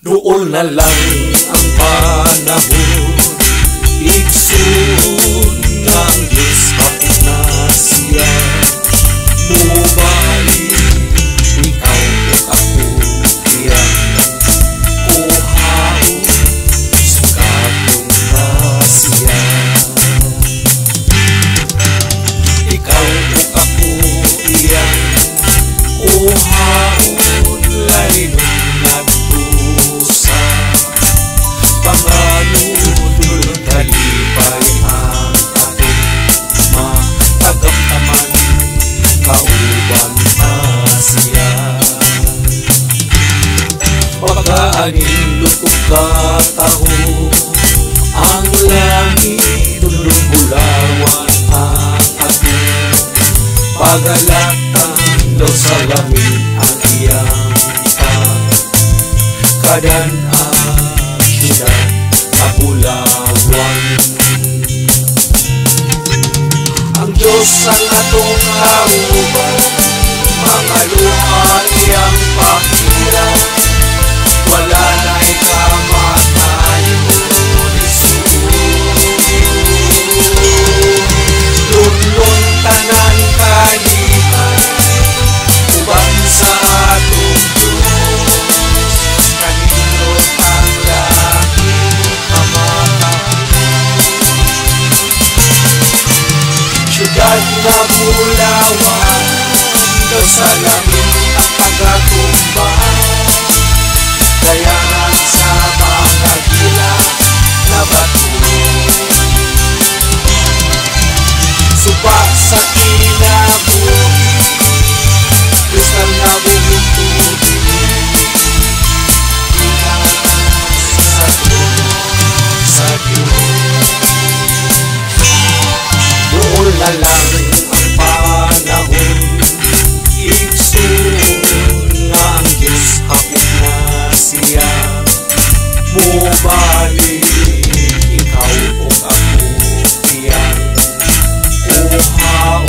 Duol na lang ang panahon, igsoon nga ang Diyos hapit na siya. Mubalik ikaw ug ako iyang kuhaon, sugaton ta siya. Ikaw ug ako iyang kuhaon, lalinon ngadto sa panganudlo, kalipay ang atong matagamtaman, kauban ta siya. Pagkaanindot ug kataho ang langit, dulong bulawan ang atong pagalatan, daw sa langit ang iyang pagkadan-an, siyudad kabulawan. Ang Diyos ang atong kauban, mga luha iyang pahiran, wala na'y kamatayon igsoon. Lunlun tanan kalipay, uban sa atong Diyos, kanindot ang langit kamatahon. Siyudad nga bulawan, daw sa langit ang pagatumba, dayangan sa mga gila na bato. Suba sa kinabuhi, kristal na buhing tubig, gikan sa trono sa Diyos. Duol na lang ang panahon, igsoon nga ang Diyos hapit na siya. Mubalik ikaw ug ako iyang kuhaon,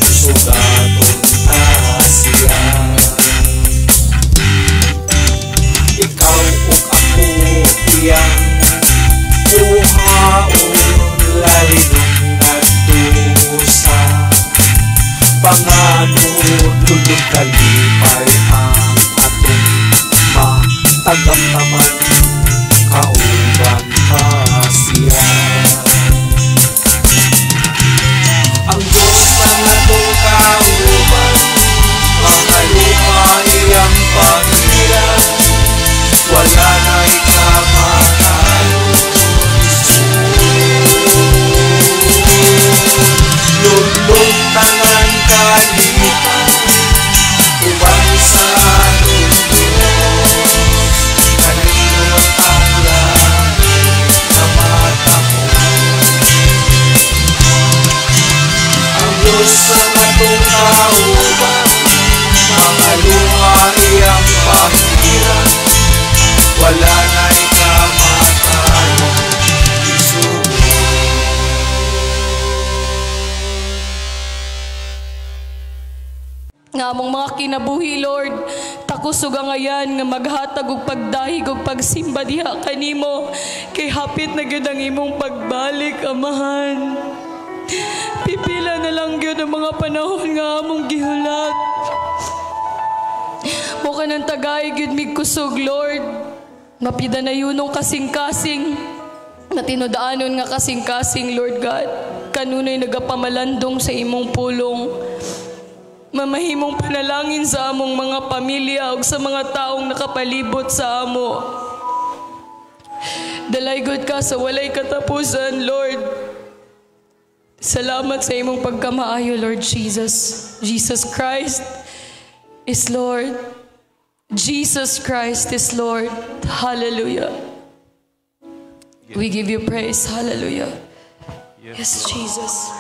sugaton ta siya. Ikaw ug ako iyang kuhaon, lalinon ngadto sa panganudlo, kalipay ang atong matagamtaman, kauban ta siya. Ang Diyos ang atong kauban, mga luha iyang pahiran, wala na'y kamatayon igsoon. Lunlun tanan kalipay, uban sa atong Diyos, kanindot ang langit nga matahom. Ang Diyos ang atong kauban, mga luha iyang pahiran, wala na'y kamatayon igsoon. Nga among mga kinabuhi, Lord, takusog ang ngayan nga maghatag og pagdahig og pagsimba diha kanimo, kay hapit na gyud ang imong pagbalik, Amahan. Pipila na lang gyud ang mga panahon nga among gihulat. Mo kanang tagay gyud mig kusog, Lord. Mapida na yunong kasing-kasing, natinudaanon nga kasing-kasing, Lord God. Kanunay nagapamalandong sa imong pulong. Mamahimong panalangin sa among mga pamilya ug sa mga taong nakapalibot sa amo. Dalay gud ka sa walay katapusan, Lord. Salamat sa imong pagkamaayo, Lord Jesus. Jesus Christ is Lord. Jesus Christ is Lord. Hallelujah. We give you praise. Hallelujah. Yes, Jesus.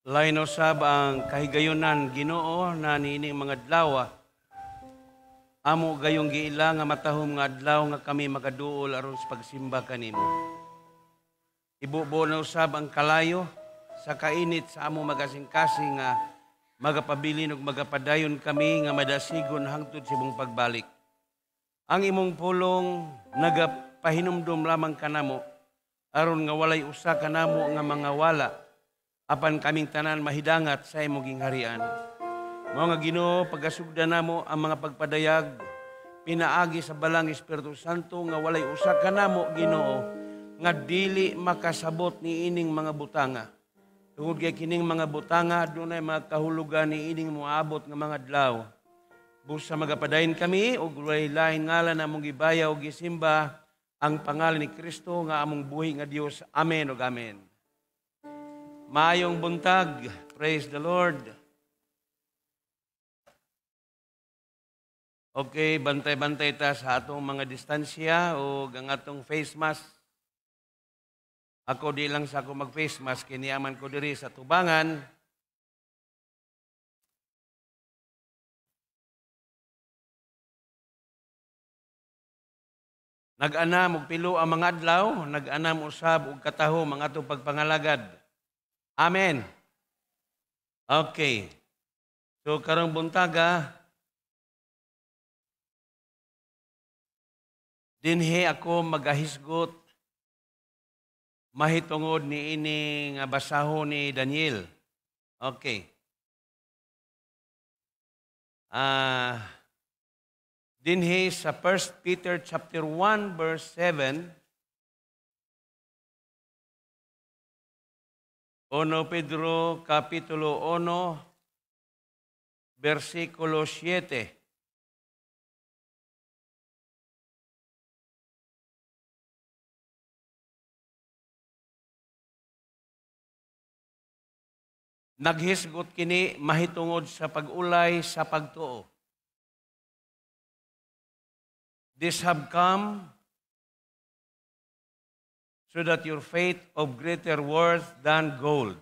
Lain usab ang kahigayonan Ginoo na niining mga adlaw. Amo gayong giila nga matahom nga adlaw nga kami makaduol aron sa pagsimba kanimo. Ibubo na usab ang kalayo sa kainit sa among magasing-kasing nga magapabilin ug magapadayon kami nga madasigon hangtod sa imong pagbalik. Ang imong pulong nagapahinumdom lamang kanamo aron nga walay usa kanamo nga mga wala apan kaming tanan mahidangat sa imong gingharian. Mao nga Ginoo, pagasugda namo ang mga pagpadayag pinaagi sa Balang Espiritu Santo nga walay usa kanamo Ginoo nga dili makasabot niining mga butanga. Tungod kay kining mga butanga dunay mga kahulugan niining moabot nga mga adlaw. Busa magapadayon kami og walay lain ngalan among gibaya og gisimba ang pangalan ni Kristo nga among buhi nga Dios. Amen ug amen. Maayong buntag. Praise the Lord. Okay, bantay-bantay ta sa atong mga distansya o ang atong face mask. Ako di lang sa ako mag-face mask, kiniaman ko diri sa tubangan. Nag-anam og pilo ang mga adlaw, nag-anam usab og katahom ang atong pagpangalagad. Amen. Okay. So karong buntaga, dinhi ako magahisgot mahitungod ni ining basahon ni Daniel. Okay. Dinhi sa 1 Peter chapter 1 verse 7, 1 Pedro kapitulo 1 versikulo 7. Naghisgot kini mahitungod sa pag-ulay sa pagtuo. This have come so that your faith of greater worth than gold.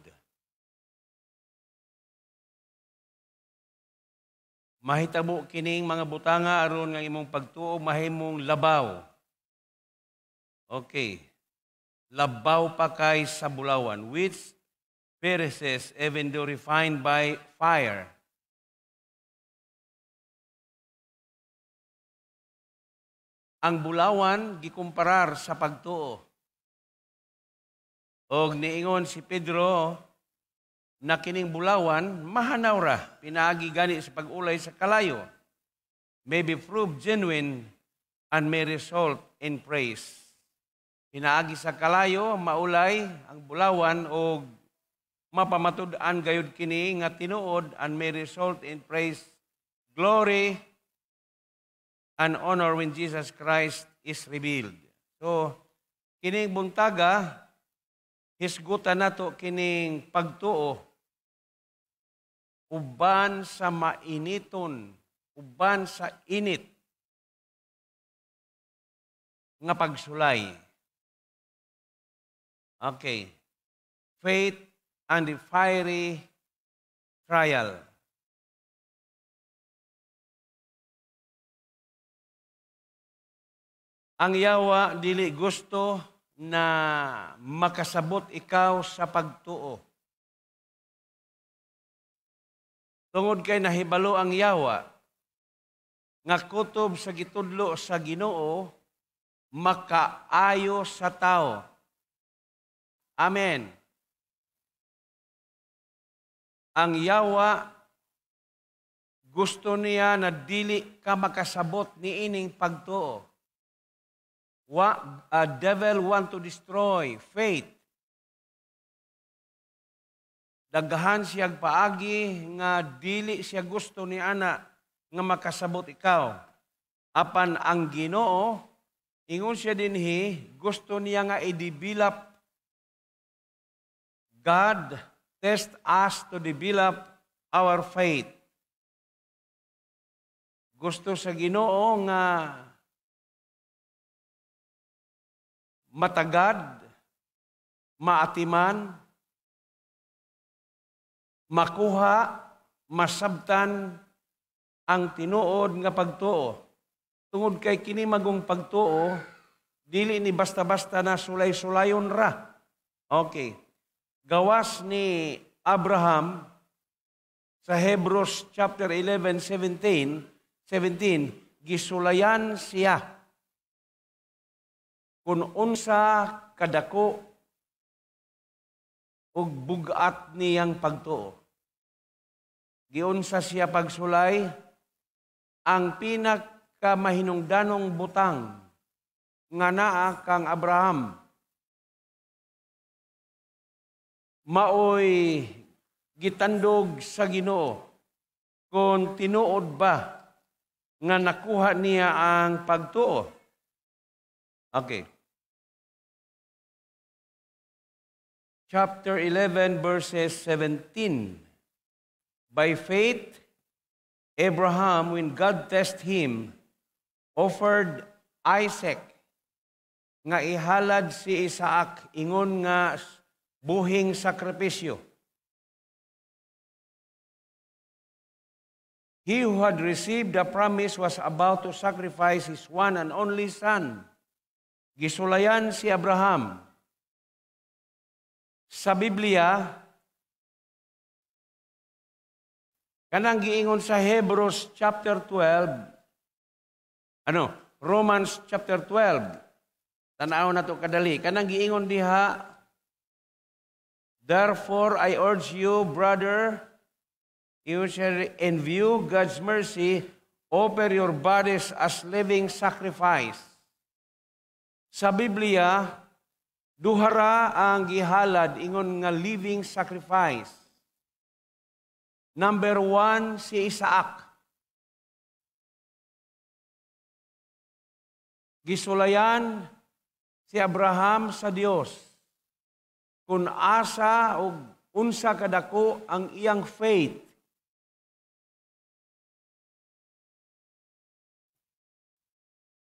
Mahitabo kining mga butanga aron nga imong pagtuo mahimong labaw. Okay. Labaw pa kay sa bulawan, which perishes even though refined by fire. Ang bulawan gikumparar sa pagtuo. Og niingon si Pedro na kining bulawan mahanaw ra pinaagi gani sa pag-ulay sa kalayo, may be proved genuine and may result in praise. Pinaagi sa kalayo maulay ang bulawan og mapamatud-an gayud kini nga tinuod and may result in praise, glory, and honor when Jesus Christ is revealed. So, kining buntaga, hisgutan nato kining pagtuo uban sa mainiton, uban sa init nga pagsulay. Okay. Faith and the fiery trial. Ang yawa dili gusto na makasabot ikaw sa pagtuo. Tungod kay nahibalo ang yawa nga kutob sa gitudlo sa Ginoo makaayo sa tao. Amen. Ang yawa gusto niya na dili ka makasabot niining pagtuo. A devil want to destroy faith. Daghan siyang paagi nga dili siya gusto ni ana nga makasabot ikaw. Apan ang Ginoo, ingon siya dinhi, gusto niya nga i-develop. God test us to develop our faith. Gusto sa Ginoo nga matagad, maatiman, makuha, masabtan ang tinuod nga pagtuo. Tungod kay kini magong pagtuo, dili ni basta-basta na sulay-sulayon ra. Okay. Gawas ni Abraham sa Hebrews chapter 11, 17, gisulayan siya kung unsa kadako ug bugat niyang pagtuo. Giunsa siya pagsulay ang pinakamahinungdanong butang nga naa kang Abraham maoy gitandog sa Ginoo kung tinuod ba nga nakuha niya ang pagtuo. Okay. Chapter 11 verses 17. By faith, Abraham, when God tested him, offered Isaac nga ihalad si Isaac ingon nga buhing sakripisyo. He who had received the promise was about to sacrifice his one and only son. Gisulayan si Abraham. Sa Biblia, kanang giingon sa Hebrews chapter 12, Romans chapter 12, tanaw na to kadali, kanang giingon diha, therefore I urge you, brother, you shall in view God's mercy, offer your bodies as living sacrifice. Sa Biblia, duhara ang gihalad ingon nga living sacrifice. Number 1, si Isaac. Gisulayan si Abraham sa Dios kung asa o unsa kadako ang iyang faith.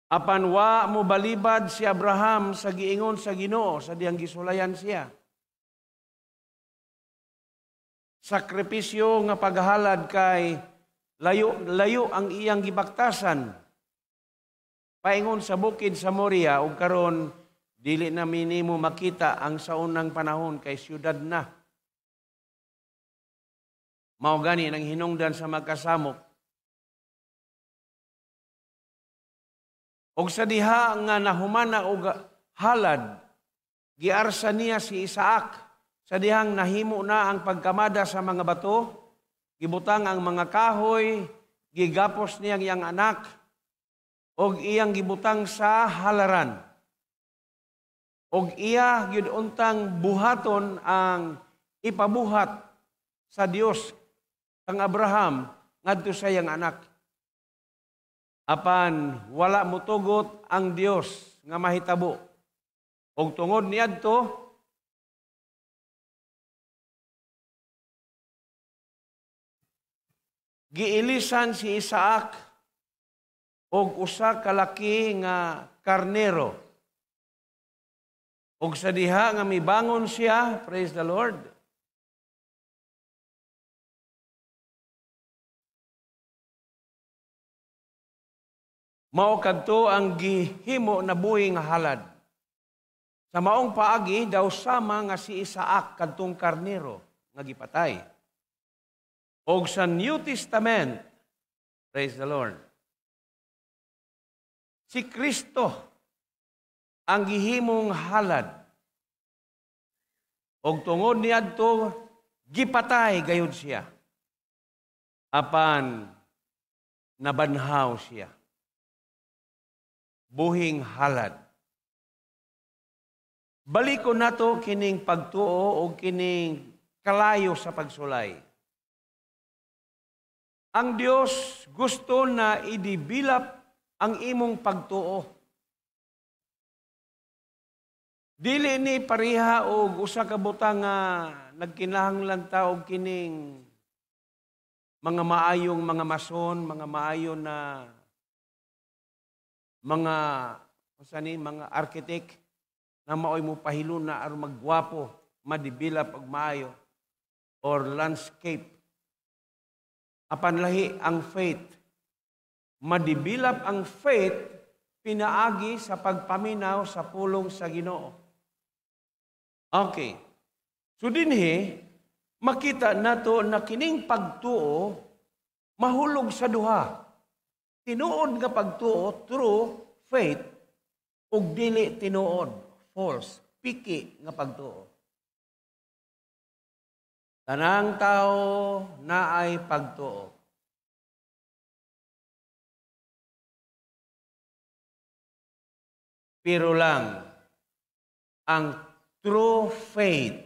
Apan wa mo balibad si Abraham sa giingon sa Ginoo sa diyang gisulayan siya. Sakripisyo nga paghalad kay layo layo ang iyang gibaktasan. Paingon sa bukid sa Moria ug karon dili na minimo makita ang sa unang panahon kay siyudad na. Mao gani nang hinungdan sa magkasamok. Og sa diha nga nahumana og halad, giarsa niya si Isaac. Sa dihang nahimo na ang pagkamada sa mga bato, gibutang ang mga kahoy, gigapos niya ang iyang anak, og iyang gibutang sa halaran. Og iya gyud untang buhaton ang ipabuhat sa Dios kang Abraham ngadto sa iyang anak. Apan wala motugot ang Dios nga mahitabo. Og tungod niadto, giilisan si Isaac og usa ka laki nga karnero. Og sa diha nga mibangon siya, praise the Lord, mao kadto ang gihimo na buhi nga halad. Sa maong paagi daw sama nga si Isaac kadtong karnero nga gipatay. Og sa New Testament, praise the Lord, si Kristo ang gihimong halad. Og tungod niadto gipatay gayud siya. Apan nabanhaw siya. Buhing halad. Balikon nato kining pagtuo o kining kalayo sa pagsulay. Ang Dios gusto na i-develop ang imong pagtuo. Dili ni pareha og usa ka butang nga nagkinahanglan ta og kining mga maayong mga mason, mga maayo na mga mga architect na maoy mo pahilon na aron magwapo, ma-develop og maayo or landscape. Apan lahi ang faith. Ma-develop ang faith pinaagi sa pagpaminaw sa pulong sa Ginoo. Okay. So dinhi makita nato na kining pagtuo mahulog sa duha. Tinuod nga pagtuo, true faith, ug dili tinuod, false, piki nga pagtuo. Tanang tao naay pagtuo. Pero lang ang true faith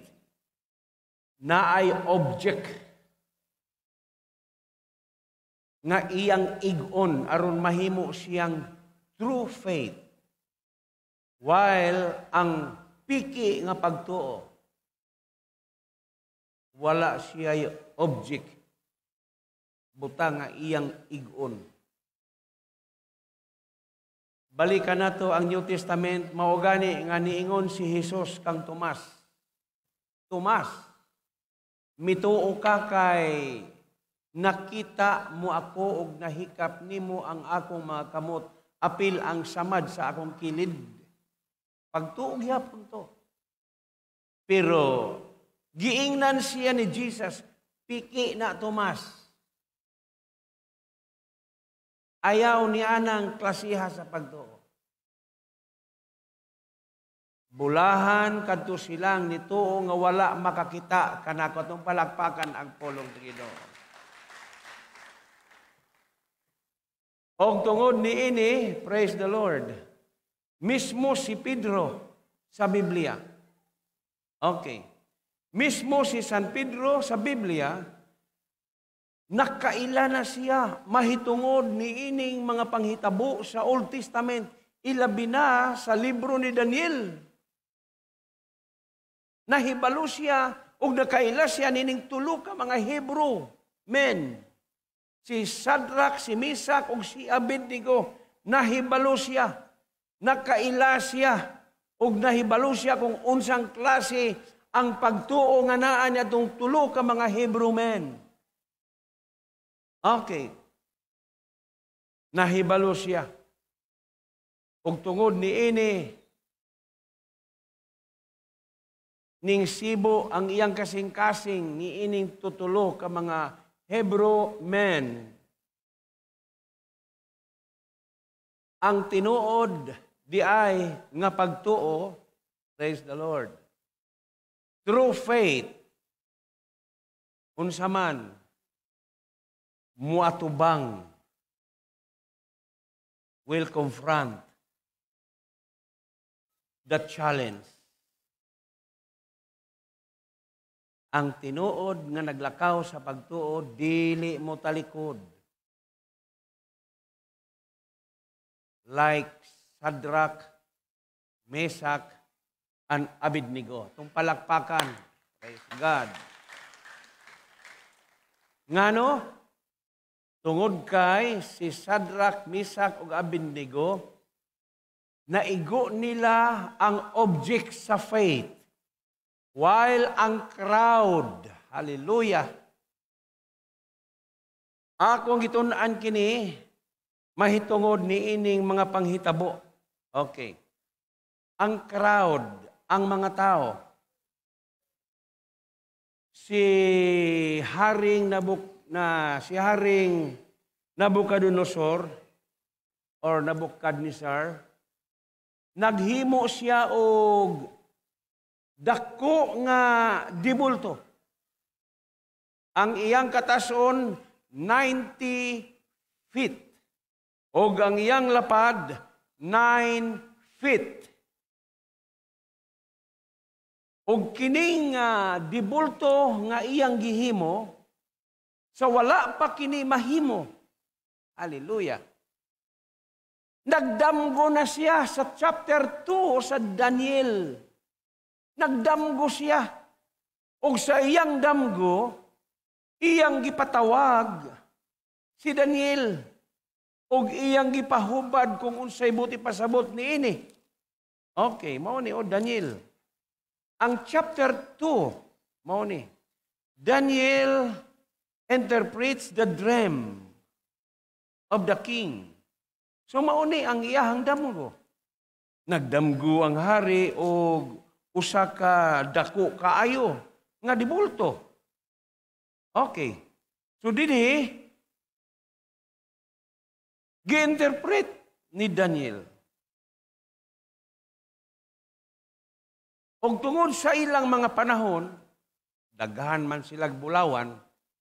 naay object nga iyang ig-on aron mahimo siyang true faith. While ang piki nga pagtuo, wala siya object, buta nga iyang ig-on. Balikan nato ang New Testament, mao gani nga niingon si Jesus kang Tomas. "Tomas, mituo ka kay nakita mo ako og nahikap nimo ang akong mga kamot, apil ang samad sa akong kilid." Pagtuo gyapon to. Pero giingnan siya ni Jesus, "Piki na, Tomas. Ayaw ni anang klasiha sa pagtuo." Bulahan kadto silang nituo nga wala makakita kanako. Atong palakpakan ang pulong sa Ginoo. Og tungod niini, praise the Lord, mismo si Pedro sa Biblia. Okay. Mismo si San Pedro sa Biblia, nakaila na siya mahitungod niining mga panghitabo sa Old Testament, ilabi na sa libro ni Daniel. Nahibalo siya ug nakaila siya nining tulo ka mga Hebrew men. Si Shadrach, si Mesach ug si Abednego. Nahibalo siya, nakaila siya ug nahibalo siya kung unsang klase ang pagtuo nga naa niadtong tulo ka mga Hebrew men. Okay. Nahibalo siya. Ug tungod niini, ning sibo ang iyang kasing-kasing niining tutulo ka mga Hebrew men. Ang tinuod di ay nga pagtuo, praise the Lord, true faith, unsa man muatubang, will confront the challenge. Ang tinuod nga naglakaw sa pagtuo, dili mo talikod. Like Shadrach, Mesach, and Abednego. Itong palakpakan. Praise God. Ngano? Tungod kay si Shadrach, Mesach, ug Abednego, naigo nila ang object sa faith. While ang crowd, hallelujah, akong gitun-an kini, mahitungod niining mga panghitabo. Okay. Ang crowd, ang mga tao, si Haring Nabuchodonosor or Nebuchadnezzar, naghimo siya og dako nga dibulto. Ang iyang katason 90 feet. Og ang iyang lapad 9 feet. Og kining dibulto nga iyang gihimo, sa wala pa kini mahimo. Hallelujah. Nagdamgo na siya sa chapter 2 sa Daniel. Nagdamgo siya. Og sa iyang damgo, iyang gipatawag si Daniel. Og iyang gipahubad kung unsay buti pasabot niini. Okay, mao ni o Daniel. Ang chapter 2, mao ni. Daniel interprets the dream of the king. So mao ni ang iyahang damgo. Nagdamgo ang hari og usa ka dako kaayo. Nga dibulto. Okay. So dinhi gi-interpret ni Daniel. Og tungod sa ilang mga panahon, daghan man silag bulawan,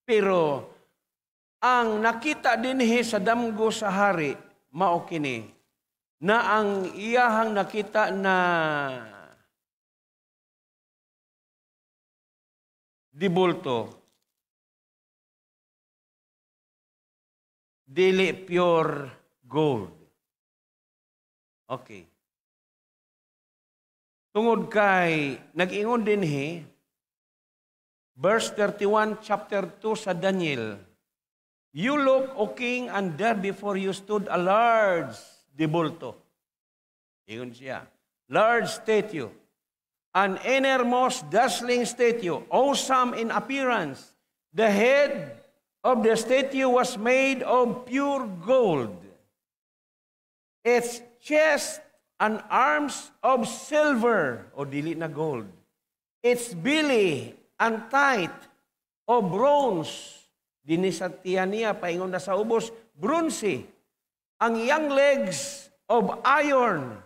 pero ang nakita dinhi sa damgo sa hari, mao kini, na ang iyahang nakita na dibulto, dili pure gold. Okay. Tungod kay nag-ingon dinhi, verse 31, chapter 2 sa Daniel, "You look, O king, and there before you stood a large dibulto." Ingon siya, large statue, an innermost dazzling statue, awesome in appearance. The head of the statue was made of pure gold. Its chest and arms of silver, o dili na gold. Its belly and thigh of bronze. Dinhi sa tiyan niya, paingon na sa ubos, bronze. Ang iyang legs of iron,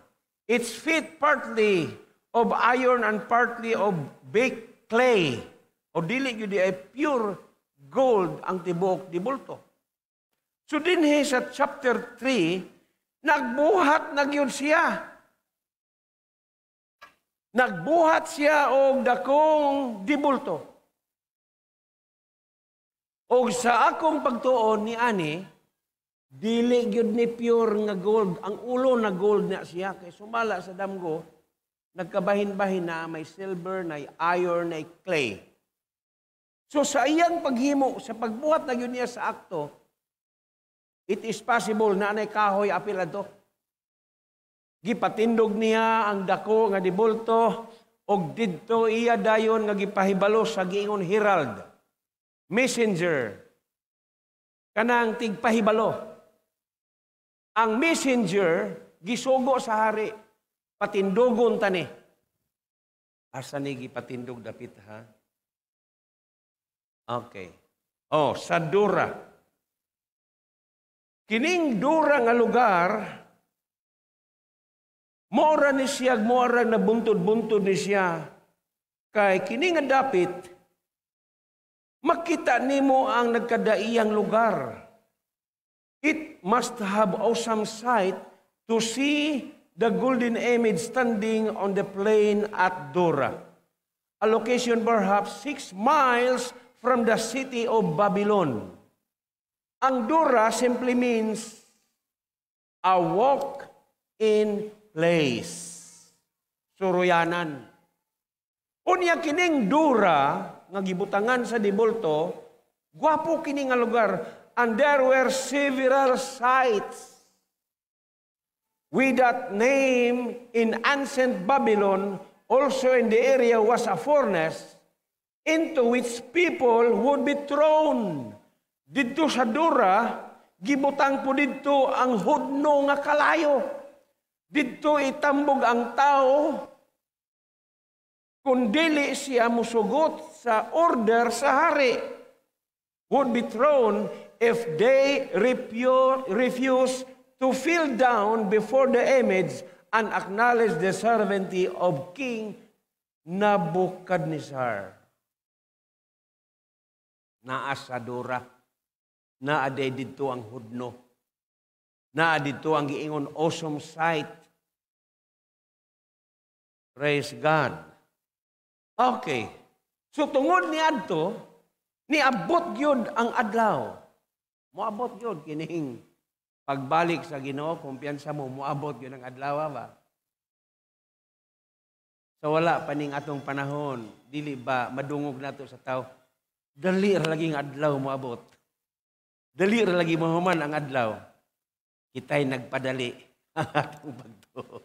its feet partly of iron and partly of baked clay. O dili gyud ay pure gold ang tibuok dibulto. So dinhi sa chapter 3, nagbuhat na gyud siya. Nagbuhat siya og dakong dibulto. Og sa akong pagtuon ni ani, dili gyud ni pure nga gold. Ang ulo na gold na siya. Kay sumala sa damgo, nagkabahin-bahin na may silver, na iron, na clay. So sa iyang paghimo, sa pagbuhat na gyud niya sa akto, it is possible na anay kahoy apil adto. Gipatindog niya ang dako nga dibulto og didto iya dayon nga gipahibalo sa giingon herald, messenger, kanang tigpahibalo. Ang messenger gisugo sa hari, patindugon tani. Asa ni gipatindog dapit ha? Okay. Oh, sa Dura. Kining Dura nga lugar, mora ni siya, mora na buntod-buntod ni siya. Kay kini nga dapit, makita nimo ang nagkadaiyang lugar. It must have awesome sight to see the golden image standing on the plain at Dura, a location perhaps 6 miles from the city of Babylon. Ang Dura simply means a walk in place. Suruyanan. Unya kining Dura nga gibutangan sa dibulto, gwapo kini nga lugar, and there were several sites with that name in ancient Babylon. Also in the area was a furnace into which people would be thrown. Didto sa Dura, gibutang po didto ang hudno nga kalayo. Didto itambog ang tao kung dili siya musugot sa order sa hari. Would be thrown if they refuse to fell down before the image and acknowledge the sovereignty of King Nebuchadnezzar. Naa sa Dura. Naa day didto ang hudno. Naa didto ang giingon awesome sight. Praise God. Okay. So tungod ni adto, niabot gyud ang adlaw. Moabot gyud kining pagbalik sa Ginoo, kumpiyansa mo, moabot gyud ang adlaw ba? So wala pa ning atong panahon, dili ba madungog nato sa tao? Dali ra lagi ang adlaw moabot. Dali ra lagi mohuman ang adlaw. Kita'y nagpadali ang atong pagtuo.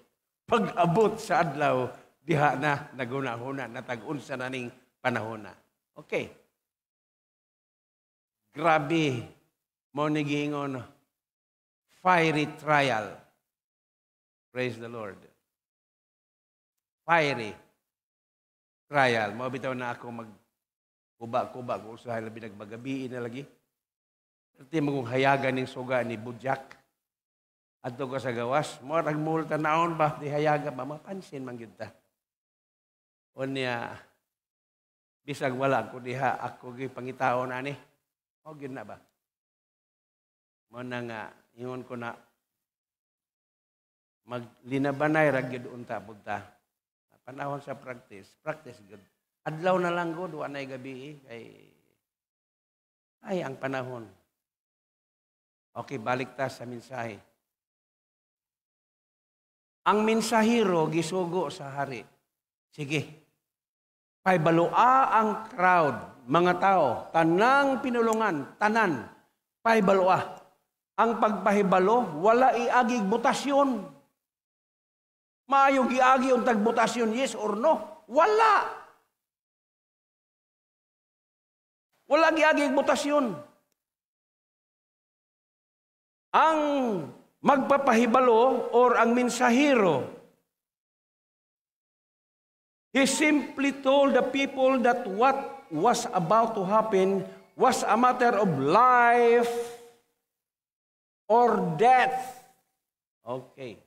Pag-abot sa adlaw, diha na naguna-huna, natag-unsa na ning panahon na. Okay. Grabe, mo ni giingon, fiery trial. Praise the Lord. Fiery trial. Mao bitaw na ako mag Kuba-kuba ko usahay labi nagbagabi na lagi. Perti magong hayagan ning suga ni Budjak. Adto ka sa gawas, mo rag mall tanawon ba di hayaga ba mapansin man gyud ta. Unya bisag wala ko diha, ako gyud pangitaon ani. O gyud na ba? Mo na nga ingon ko na maglinabanay ra gyud unta pud ta. Panahon sa practice, practice gyud. Adlaw na lang gud, wa nay gabi kay ay ang panahon. Okay, balik ta sa mensahe. Ang mensahero gisugo sa hari. Sige. Pahibaloa ang crowd, mga tao, tanang pinulungan, tanan, pahibaloa. Ang pagpahibalo, wala iagig botasyon. Maayo giagi untag botasyon, yes or no? Wala. Wala giagi botasyon. Ang magpapahibalo or ang mensahero, he simply told the people that what was about to happen was a matter of life or death. Okay.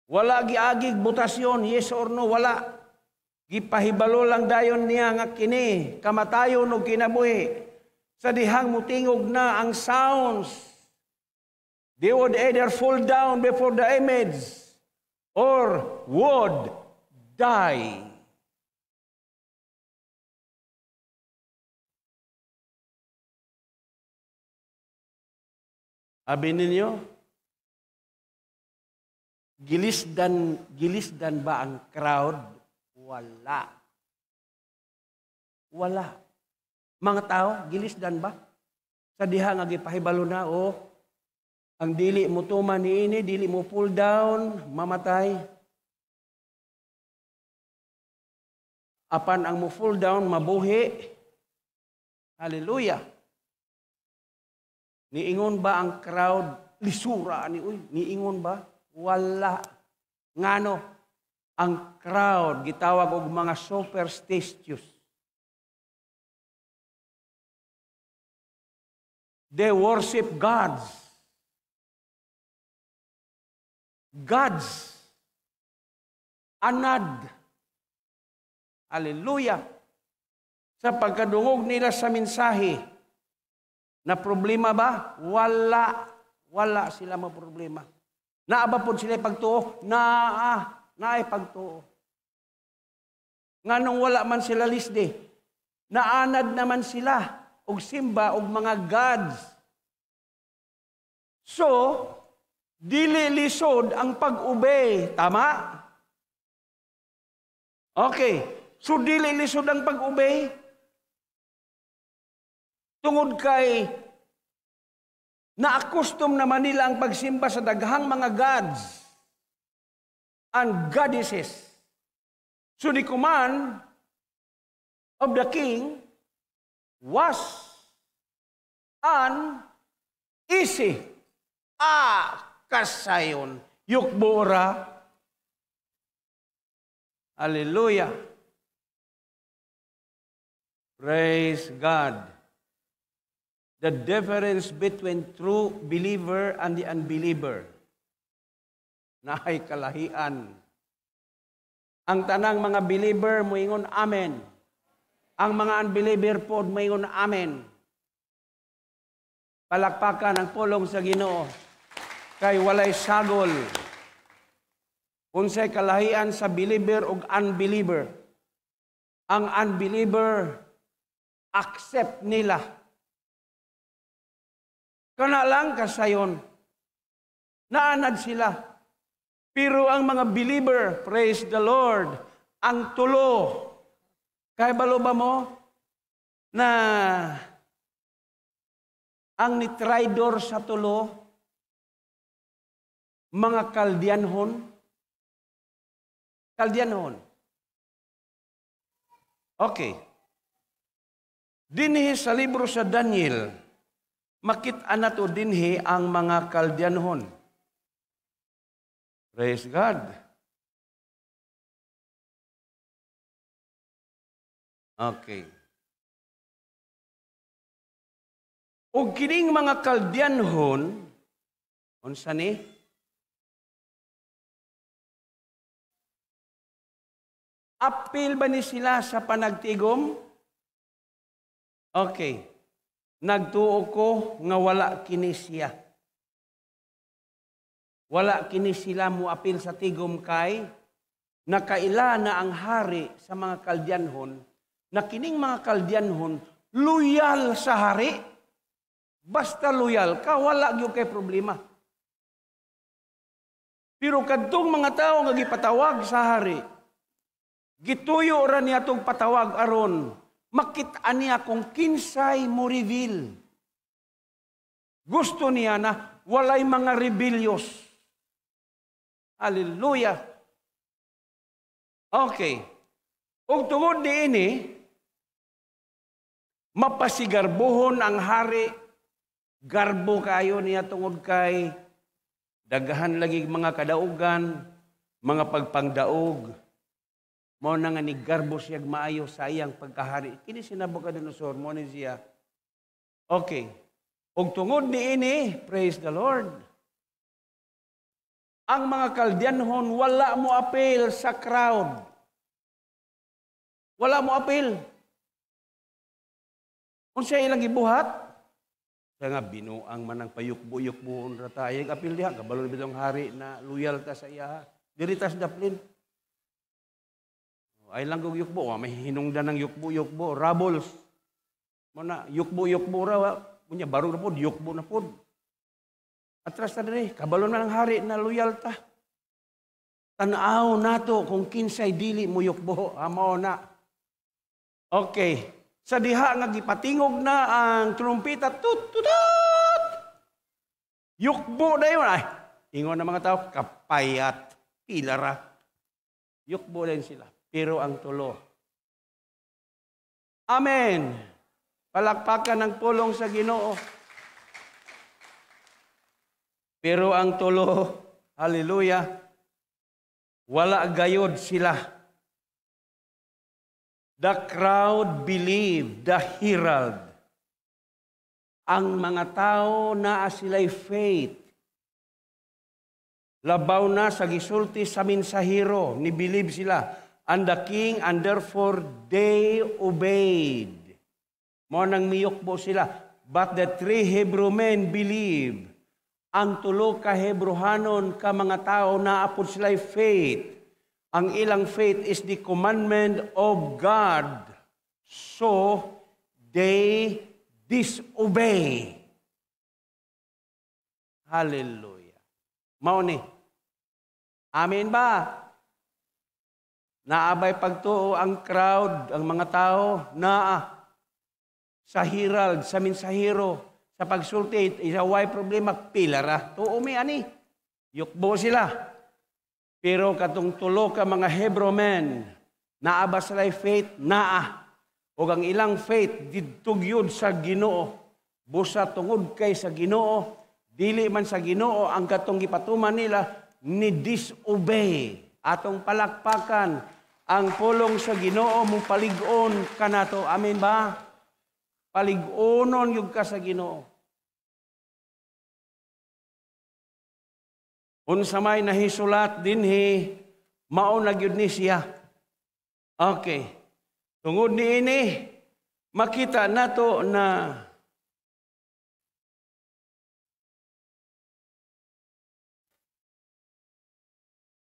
Wala giagig botasyon, yes or no, wala. Gipahibalo lang dayon niya nga kini, kamatayon o kinabuhi. Sa dihang mutingog na ang sounds, they would either fall down before the image or would die. Abi ninyo, gilisdan ba ang crowd? Wala. Wala. Mga tao, gilisdan ba? Sa diha nga gipahibalo na, oh, ang dili mo tuman niini, dili mo pull down, mamatay. Apan ang mo pull down, mabuhi. Hallelujah. Niingon ba ang crowd? Lisura ni uy, niingon ba? Wala. Ngano? Ang crowd gitawag og mga superstitious. They worship gods. Gods. Anad. Hallelujah. Sa pagkadungog nila sa mensahe, na problema ba? Wala. Wala sila maproblema. Naa ba pod sila pagtuo? Naa. Naay pagtuo. Nganong wala man sila lisdi? Naanad naman sila og simba og mga gods. So, dili lisod ang pag-obey. Tama? Okay. So, dili lisod ang pag-obey? Tungod kay naakustom naman nila ang pagsimba sa daghang mga gods and goddesses. So the command of the king was an easy. Ah, kasayon. Yukbora. Hallelujah. Praise God. The difference between true believer and the unbeliever. Naay kalahian. Ang tanang mga believer moingon amen. Ang mga unbeliever pod moingon amen. Palakpakan ang pulong sa Ginoo kay walay sagol. Unsay kalahian sa believer ug unbeliever? Ang unbeliever accept nila. Kana lang kasayon. Naanad sila. Pero ang mga believer, praise the Lord, ang tulo. Kaya balo ba mo na ang nitraidor sa tulo, mga Kaldianhon? Kaldianhon. Okay. Dinhi sa libro sa Daniel, makita nato dinhi ang mga Kaldianhon. Praise God. Okay. Og kining mga Kaldeanhon, unsa ni? Apil ba ni sila sa panagtigom? Okay. Nagtuo ko nga wala kini siya. Wala kini sila muapil sa tigom kay nakaila na ang hari sa mga Kaldeanhon, na kining mga Kaldeanhon loyal sa hari. Basta loyal ka, wala gyud kay problema. Pero kadtong mga tawo nga gipatawag sa hari, gituyo ra niya tong patawag aron makit-an niya kung kinsay mo reveal. Gusto niya na walay mga rebellious. Hallelujah. Okay. Ug tungod niini, mapasigarbuhon ang hari. Garbo kayo niya tungod kay daghan lagi mga kadaugan, mga pagpangdaog. Mao na nga ni garbo siya maayo sa iyang pagkahari. Kini si Nabucodonosor, mao ni siya. Okay. Ug tungod niini, praise the Lord, ang mga Kaldeanhon wala mo appeal sa crowd. Wala mo appeal. Unsa ilang gibuhat? Sa nga binuang man ang payukbo-yukboon ra ta. Ayag apil diha, kabalo na bitong hari na loyal ta sa iya. Diri tas daplin. Ay lang kog yukbo, may hinungdan ng yukbo-yukbo, rabbles. Mo na yukbo-yukbo ra, unya baro na pod, yukbo na pod. Atras ta diri, kabalo na ng hari na loyal ta. Tan-aw nato kung kinsay dili mo yukbo, mao na. Okay. Sa diha nga gipatingog na ang trumpeta, tut tut tut. Yukbo dayon ay. Ingon ng mga tao, kapayat, pila ra. Yukbo din sila. Pero ang tulo. Amen. Palakpakan ng pulong sa Ginoo. Pero ang tulo, hallelujah, wala gayod sila. The crowd believed the herald. Ang mga tao naa sila'y faith. Labaw na sa gisulti sa mensahero, ni believe sila. And the king, and therefore they obeyed. Mao nang miyukbo sila. But the three Hebrew men believe. Ang tulo ka Hebrohanon ka mga tao naapod sila'y faith. Ang ilang faith is the commandment of God. So, they disobey. Hallelujah. Mao ni. Amen ba? Naabay pagtuo ang crowd, ang mga tao, naa sa herald, sa mensahero, sa pagsulti, isa way problema, pila ra. Tuo mi ani. Yukbo sila. Pero katong tulo ka mga Hebrew men, naa ba sila'y faith? Naa. O ang ilang faith, didto gyud sa Ginoo. Busa tungod kay sa Ginoo, dili man sa Ginoo ang katong gipatuman nila, ni disobey. Atong palakpakan ang pulong sa Ginoo mo palig-on kanato. Amen ba? Palig-onon gyud ka sa Ginoo. Unsa may nahisulat dinhi, mao na gyud ni siya. Okay. Tungod niini, makita nato na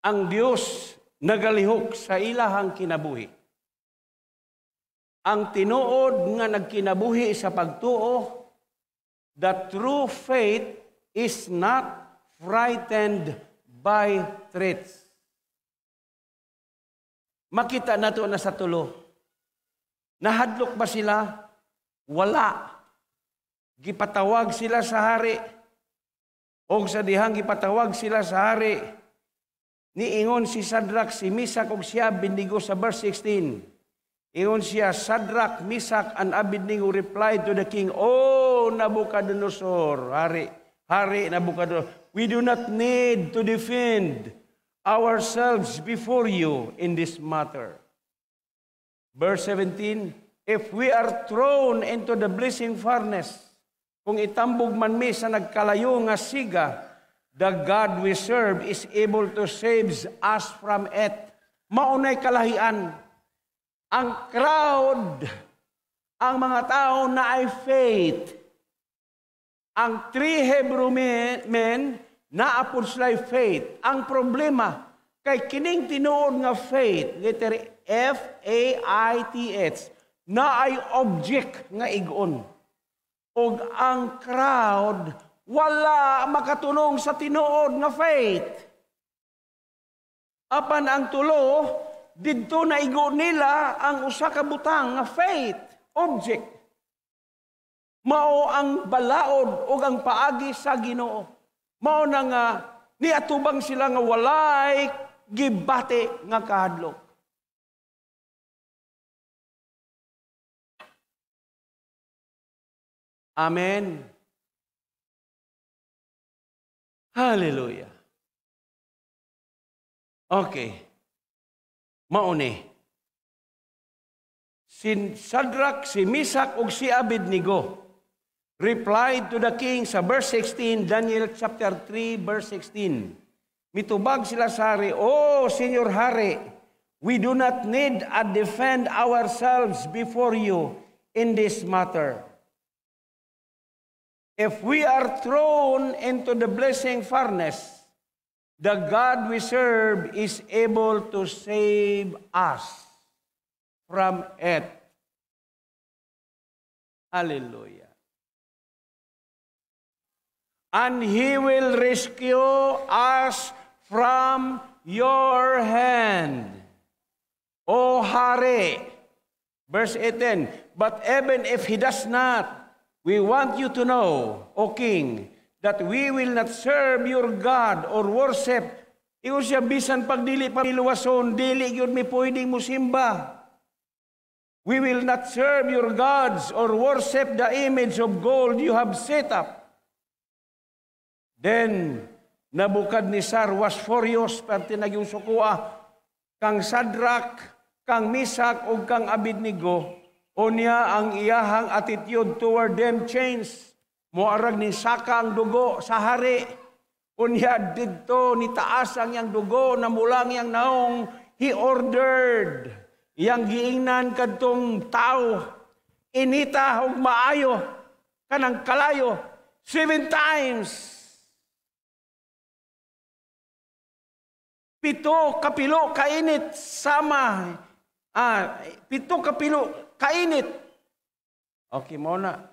ang Dios nagalihok sa ilahang kinabuhi. Ang tinuod nga nagkinabuhi sa pagtuo, the true faith is not frightened by threats. Makita nato na sa tulo. Nahadlok ba sila? Wala. Gipatawag sila sa hari. Og sa dihang gipatawag sila sa hari, niingon si Shadrach, si Meshach ug si Abednego sa verse 16. Ingon siya, Shadrach, Meshach, and Abednego replied to the king, "O Nabucodonosor, Hari Nabucodonosor, we do not need to defend ourselves before you in this matter. Verse 17, "If we are thrown into the blazing furnace," kung itambog man mi sa nagkalayo nga siga, "the God we serve is able to save us from it." Maunay kalahian. Ang crowd, ang mga tao naay faith. Ang three Hebrew men, naa pod sila faith. Ang problema, kay kining tinuod nga faith, letter Faith, naay object nga igon. Og ang crowd, wala makatunong sa tinuod nga faith. Apan ang tulo, didto na igo nila ang usa ka butang nga faith, object. Mao ang balaod o ang paagi sa Ginoo. Mao na nga niatubang sila nga walay gibati nga kahadlok. Amen. Hallelujah. Okay. Mauni. Si Shadrach, si Meshach ug si Abednego replied to the king sa verse 16, Daniel chapter 3, verse 16. Mitubag sila sa hari, "Oh, Senyor Hari, we do not need to defend ourselves before you in this matter. If we are thrown into the blazing furnace, the God we serve is able to save us from it." Hallelujah. "And He will rescue us from your hand, O Hari." Verse 18, "But even if He does not, we want you to know, O King, that we will not serve your God or worship." Ingon siya, bisan pag dili pa miluwason, dili gyud mi pwedeng musimba. "We will not serve your gods or worship the image of gold you have set up." Then Nebuchadnezzar was furious, perti nagyong sukua kang Shadrach, kang Meshach ug kang Abednego. Unya ang iyahang attitude toward them changed. Moarag ni saka ang dugo sa hari. Unya didto ni taas ang iyang dugo, namulang iyang naong. He ordered iyang giingnan kadtong tao, "Inita og maayo kanang kalayo seven times." 7 kapilo kainit sama. 7 kapilo kainit. Okay, mo na.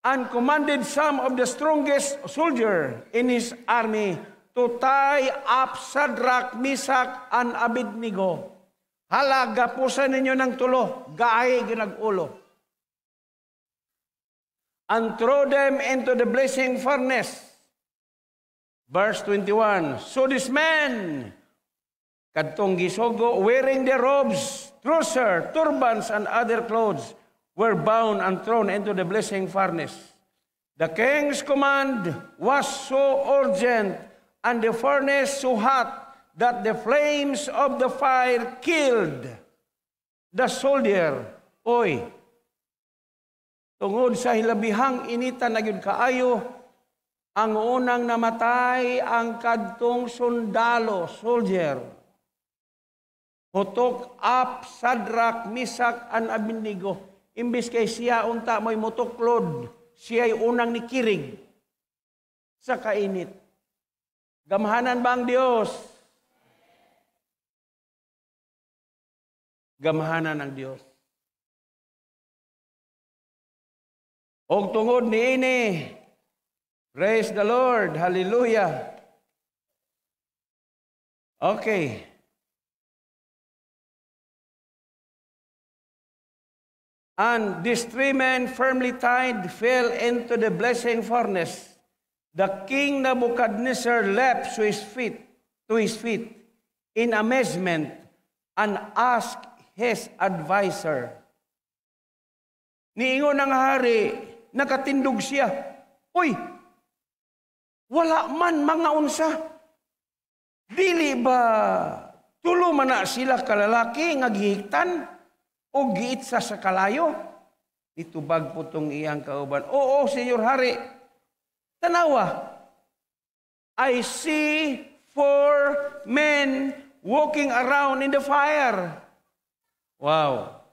And commanded some of the strongest soldier in his army to tie up Shadrach, Meshach, and Abednego. Hala, gapusan ninyo ng tulo, gaay ginagulo. And throw them into the blazing furnace. Verse 21, so this man, kadtong gisugo, wearing their robes, trouser, turbans, and other clothes, were bound and thrown into the blazing furnace. The king's command was so urgent and the furnace so hot that the flames of the fire killed the soldier. Oy, tungod sa hilabihang inita na gyud kaayo, ang unang namatay ang kadtong sundalo, soldier, who took up Shadrach, Meshach, and Abednego. Imbis kay siya unta mo'y mutuklod, siya'y unang nikirig sa kainit. Gamhanan ba ang Diyos? Gamhanan ang Diyos. Og tungod niini, praise the Lord, hallelujah. Okay. And these three men firmly tied fell into the blazing furnace. The king Nebuchadnezzar leapt to his feet in amazement and asked his advisor. Niingon ang hari, nakatindog siya. Uy, wala man mga unsa. Dili ba Tulo man na sila kalalaki nga gihiktan o giitsa sa kalayo. Itubag po tong iyang kauban. Oo, Senyor Hari. Tanawa. I see four men walking around in the fire. Wow.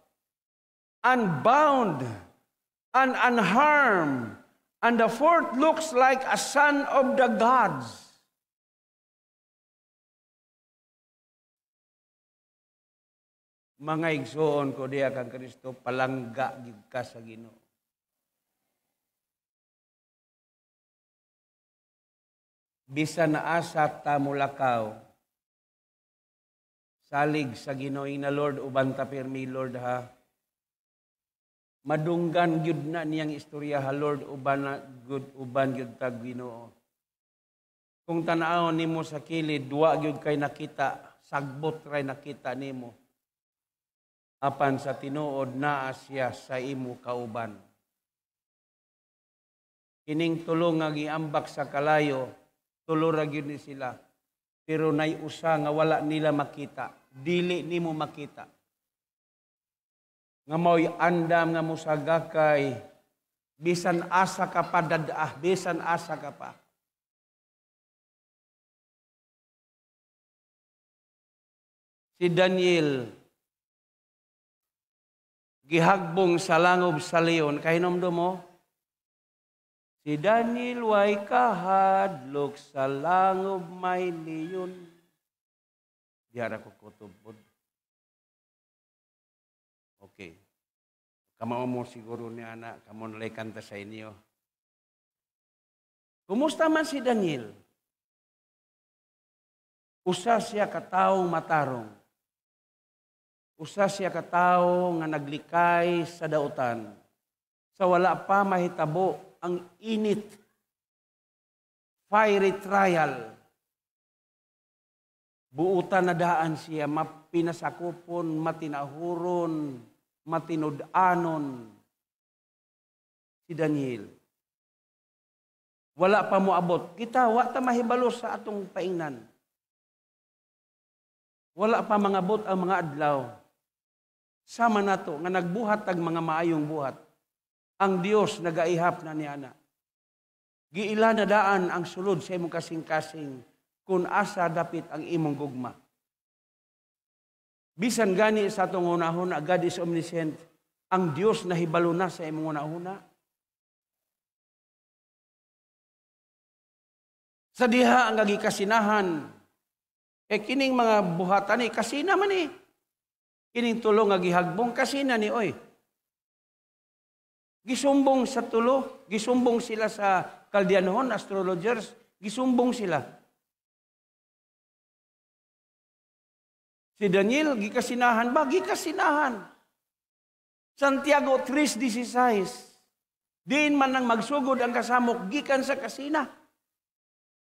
Unbound and unharmed. And the fourth looks like a son of the gods. Mga igsoon ko diya kang Kristo, palangga gyud ka sa Ginoo. Bisan na asa ta mulakaw, salig sa Ginoo na Lord, uban ta pirmi, Lord ha. Madunggan gyud na niyang istorya ha, Lord, uban na gud, uban gyud ta Ginoo. Kung tan-awon nimo sa kilid, duwa gyud kay nakita, sagbot ray nakita nimo. Apan sa tinuod naa siya sa imo kauban. Kining tulo nga giambak sa kalayo, tulo ra gyud ni sila. Pero nay usa nga wala nila makita, dili nimo makita. Nga mao'y andam nga mosagakay, bisan asa ka pa dadaah, bisan asa ka pa. Si Daniel gihagbong sa langob sa leon. Kahinomdom mo? Si Daniel way kahadlok sa langob may leon. Diara ko kutubod. Okay. Kamao mo siguro ni ana, kamo nalay kanta sa inyo. Kumusta man si Daniel? Usa siya kataong matarong. Usa siya katawo nga naglikay sa dautan. Sa wala pa mahitabo ang init, fiery trial. Buutan na daan siya, mapinasakupon, matinahuron, matinud-anon. Si Daniel. Wala pa moabot. Kita, wa ta mahibalo sa atong paingnan. Wala pa mangabot ang mga adlaw. Sama nato nga nagbuhat tag mga maayong buhat. Ang Dios nagaihap na niana. Giila na daan ang sulod sa imong kasing-kasing kung asa dapit ang imong gugma. Bisan gani sa atong hunahuna, God is omniscient. Ang Dios nahibalo na sa imong hunahuna. Sa diha ang gikasinahan, kay kining mga buhatan ni kasina man ni. Kining tulo nga gihagbong kasina ni oy. Gisumbong sa tulo, gisumbong sila sa Chaldeanhon, astrologers, gisumbong sila. Si Daniel, gikasinahan ba? Gikasinahan. Santiago 3:16. Diin man nang magsugod ang kasamok, gikan sa kasina.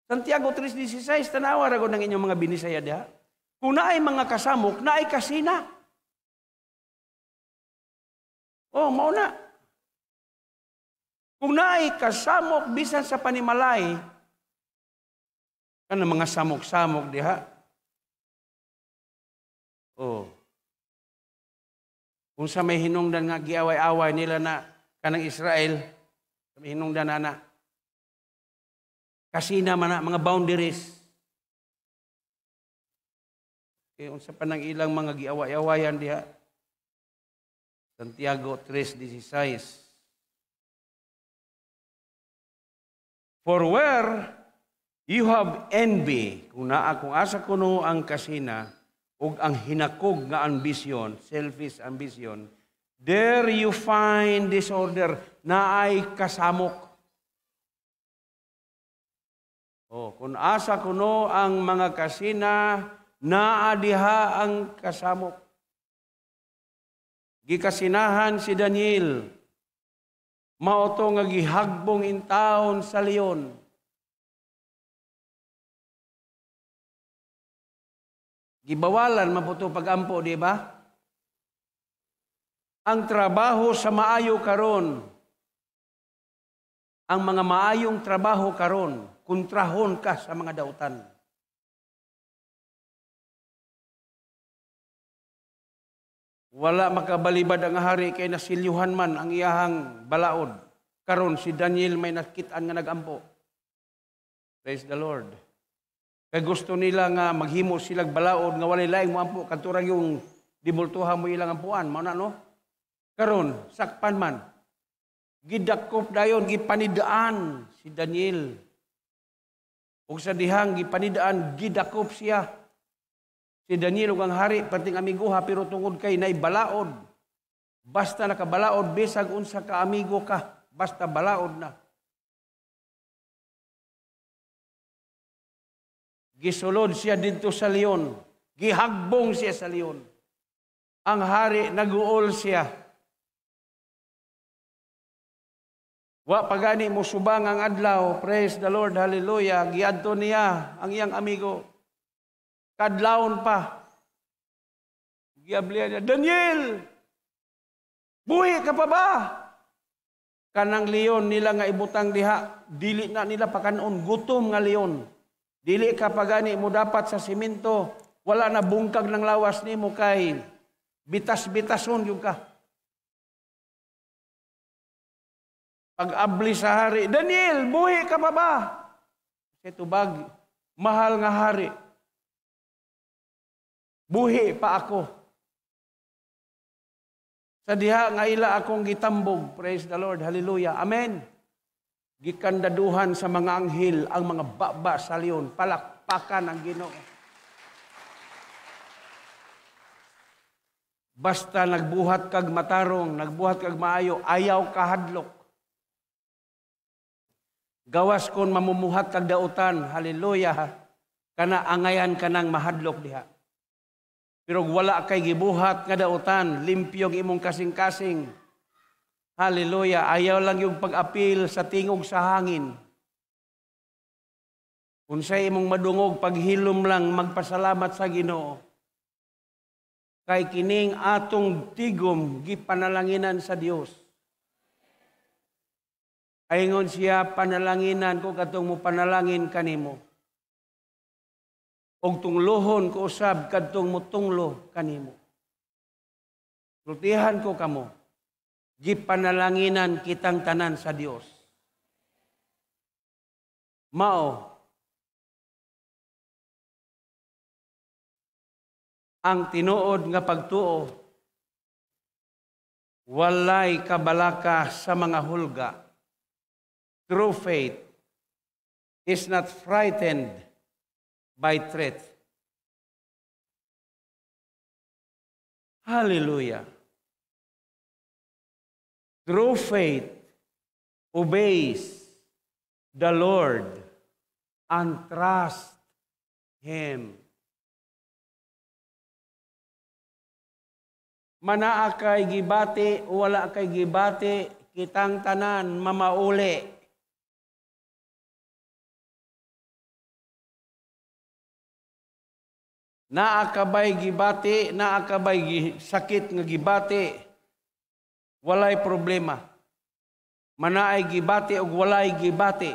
Santiago 3:16, tanawa ra gud ang inyong mga binisaya diha. Kung naay mga kasamok, naay kasina. Oh, mao na. Kung naay kasamok bisan sa panimalay, kana mga samok-samok diha. Oh. Kung sa may hinungdan nga giaway-away nila na kanang Israel, sa may hinungdan na kasina man na mga boundaries. Okay, unsa pa nang ilang mga giaway-awayan diha? Santiago 3:16. For where you have envy, kung naa kung asa kuno ang kasina ug ang hinakog nga ambisyon, selfish ambition, there you find disorder, naay kasamok. Oh, kung asa kuno ang mga kasina, naa diha ang kasamok. Gikasinahan si Daniel, mao to nga gihagbong intawon sa leon. Gibawalan maputo pagampo, di ba? Ang trabaho sa maayo karon, ang mga maayong trabaho karon, kontrahon ka sa mga dautan. Wala makabalibad ang hari kay nasilyuhan man ang iyahang balaod. Karon si Daniel may nakit-an nga nagampo. Praise the Lord. Kay gusto nila nga maghimo silag balaod nga walay laing moampo kadto ra yung dibultuha mo ilang ampuan, mao na, no? Karon sakpan man. Gidakop dayon, gipanidaan si Daniel. Ug sa dihang gipanidaan, gidakop siya. Si Daniel ug ang hari perting amiguha, pero tungod kay nay balaod. Basta nakabalaod, bisag unsa ka amigo ka, basta balaod na. Gisulod siya didto sa leon. Gihagbong siya sa leon. Ang hari naguol siya. Wa pagani mo subang ang adlaw. Praise the Lord, hallelujah. Giadto niya ang iyang amigo. Kadlawon pa. Giablihan niya, "Daniel! Buhi ka pa ba?" Kanang leon nila nga ibutang diha, dili na nila pakanon, gutom nga leon. Dili ka pagani mo dapat sa simento, wala na bungkag ng lawas nimo kay bitas-bitason yung ka. Pag-abli sa hari, "Daniel, buhi ka pa ba?" Sa tubag, "Mahal nga hari, buhi pa ako. Sa diha nga ila akong gitambog." Praise the Lord, hallelujah, amen. Gikandaduhan sa mga anghel ang mga baba sa leon. Palakpakan ang Ginoo. Basta nagbuhat kag matarong, nagbuhat kag maayo, ayaw kahadlok. Gawas kon mamumuhat kag dautan, hallelujah, kana angayan kanang mahadlok diha. Pero wala kay gibuhat nga dautan, limpyong imong kasing-kasing. Hallelujah, ayaw lang yung pag-apil sa tingog sa hangin. Unsay imong madungog, paghilom lang, magpasalamat sa Ginoo. Kay kining atong tigom gipanalanginan sa Dios. Aingon siya, "Panalanginan ko katong mo panalangin kanimo. Og tunglohon ko usab kadtong mutunglo kanimo." Sultihan ko kamo, gipanalanginan kitang tanan sa Dios. Mao ang tinuod nga pagtuo, walay kabalaka sa mga hulga. True faith is not frightened by threat. Hallelujah. True faith obeys the Lord and trusts Him. Manaa kay gibati, wala kay gibati, kitang tanan mamauli. Naa kabay gibati, naa kabay sakit nga gibati, walay problema. Manaay gibati og walay gibati,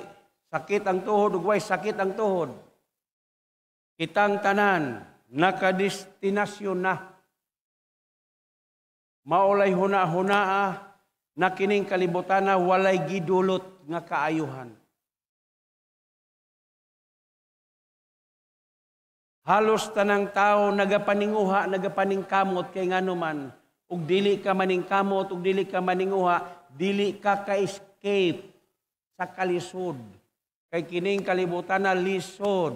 sakit ang tuhod og way sakit ang tuhod. Kitang tanan nakadestinasyon na. Maulay huna-hunaa na kining kalibutana walay gidulot nga kaayuhan. Halos tanang tao nagapaninguha, nagapaningkamot kay nganuman, ug dili ka maningkamot, ug dili ka maninguha, dili ka ka-escape sa kalisod. Kay kining kalibutana lisod.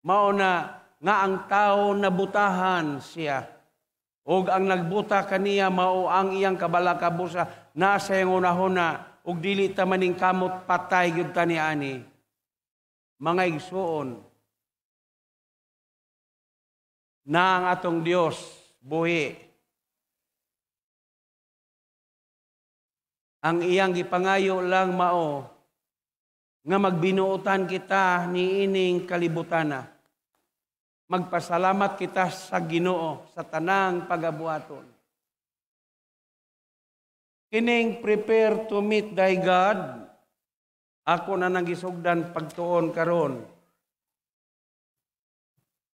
Mao na nga ang tao nabutahan siya. Og ang nagbuta kaniya mao ang iyang kabalakabusa nasa iyang unahuna, ug dili ta maningkamot, patay gyud ta niani. Mga igsuon, na ang atong Dios buhi. Ang iyang gipangayo lang mao nga magbinuotan kita niining kalibutana. Magpasalamat kita sa Ginoo sa tanang pagabuhaton. Kining prepare to meet thy God, ako na nang gisugdan pagtuon karon.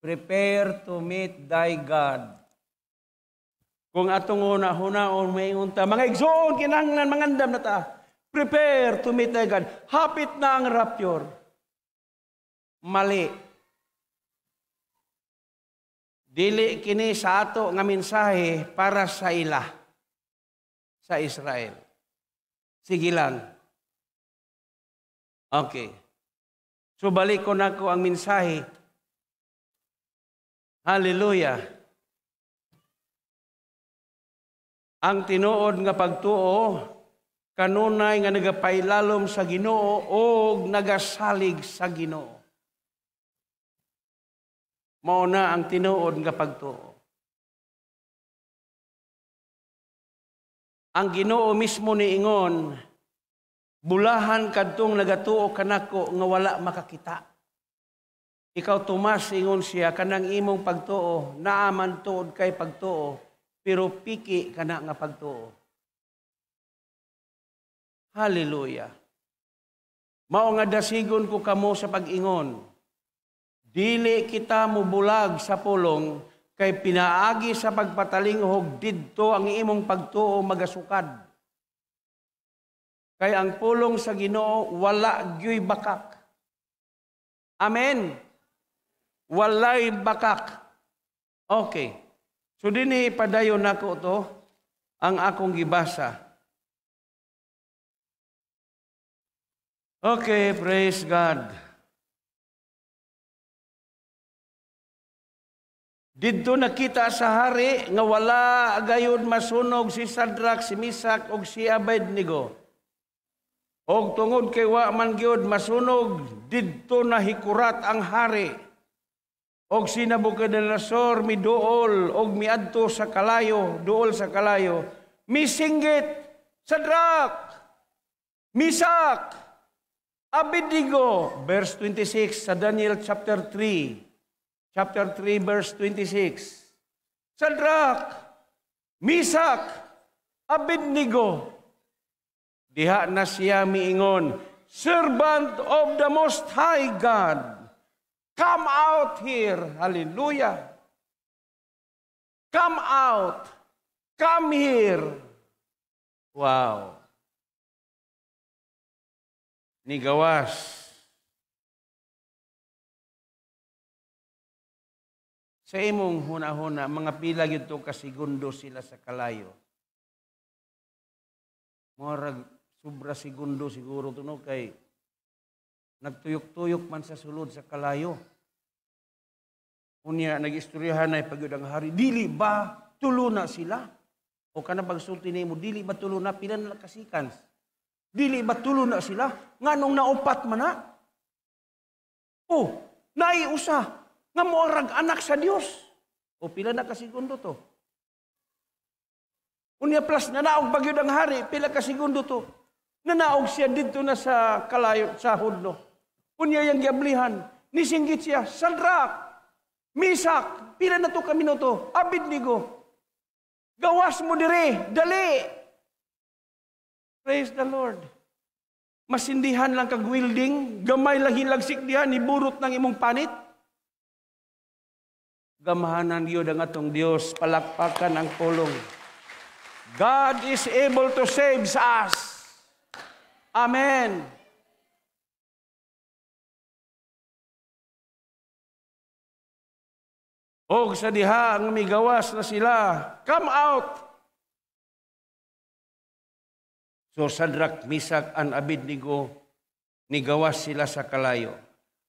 Prepare to meet thy God. Kung atong una-hunaon, may ta, mga igsoon, kinahanglan mangandam na ta. Prepare to meet thy God. Hapit na ang rapture. Mali. Dili kini sa ato nga mensahe para sa ila, sa Israel. Sige lang. Okay. So balik ko nako ang mensahe. Hallelujah. Ang tinuod nga pagtuo kanunay nga nagapailalom sa Ginoo og nagasalig sa Ginoo. Mao na ang tinuod nga pagtuo. Ang Ginoo mismo niingon, bulahan kadtong nagatuo kanako nga wala makakita. Ikaw Tomas, ingon siya, kanang imong pagtuo, naaman tuod kay pagtuo, pero piki kana nga pagtuo. Hallelujah. Mao nga dasigon ko kamo sa pag-ingon. Dili kita mubulag sa pulong kay pinaagi sa pagpatalinghog didto ang imong pagtuo magasukad. Kay ang pulong sa Ginoo wala gyuy bakak. Amen. Walay bakak. Okay. So dinhi padayon nako to ang akong gibasa. Okay, praise God. Didto nakita sa hari nga wala gayud masunog si Shadrach, si Meshach ug si Abednego. Og tungod kay wa man gyud masunog, didto nahikurat ang hari. Og si Nabucodonosor miduol og miadto sa kalayo, duol sa kalayo, misinggit, Shadrach, Meshach, Abednego. Verse 26 sa Daniel chapter 3. Chapter 3 verse 26. Shadrach, Meshach, Abednego. Diha na siya miingon, servant of the Most High God, come out here. Hallelujah. Come out. Come here. Wow. Nigawas. Sa imong huna-huna, mga pila gyud to ka segundo sila sa kalayo. Murag sobra segundo siguro to, no, kay nagtuyok-tuyok man sa sulod sa kalayo. Unya nag-istoryahan ay pagyud ang hari, dili ba tulo na sila? O kana pagsulti nimo, dili ba tulo na, pila na kasikans? Dili ba tulo na sila? Nganong naupat man na? Oh, naiusa nga moarag anak sa Dios. O pila na ka segundo to? Unya plus nanaog pagyud ang hari, pila ka segundo to? Nanaog siya didto na sa kalayo, sa hudno. Unya yang giablihan, nisinggit siya, Shadrach, Meshach, pila na to ka minuto? Abednego, gawas mo dire, dali. Praise the Lord. Masindihan lang kag welding, gamay lang hilagsik diha, niburot ng imong panit. Gamahanan yun ang atong Dios, palakpakan ang pulong. God is able to save us. Amen. Og sa diha ang migawas na sila, come out. So Shadrach, Meshach, and Abednego, nigawas sila sa kalayo.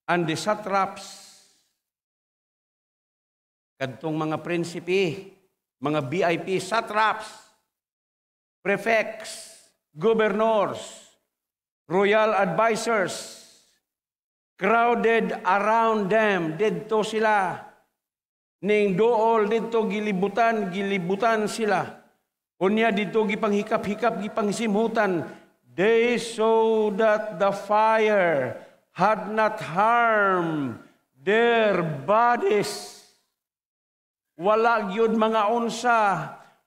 And the satraps, kadtong mga prinsipe, mga VIP, satraps, prefects, governors, royal advisors, crowded around them. Didto sila. Ning dool didto gilibutan, gilibutan sila. Unya didto gipanghikap-hikap, gipangsimhutan. They saw that the fire had not harmed their bodies. Wala gyud mga unsa,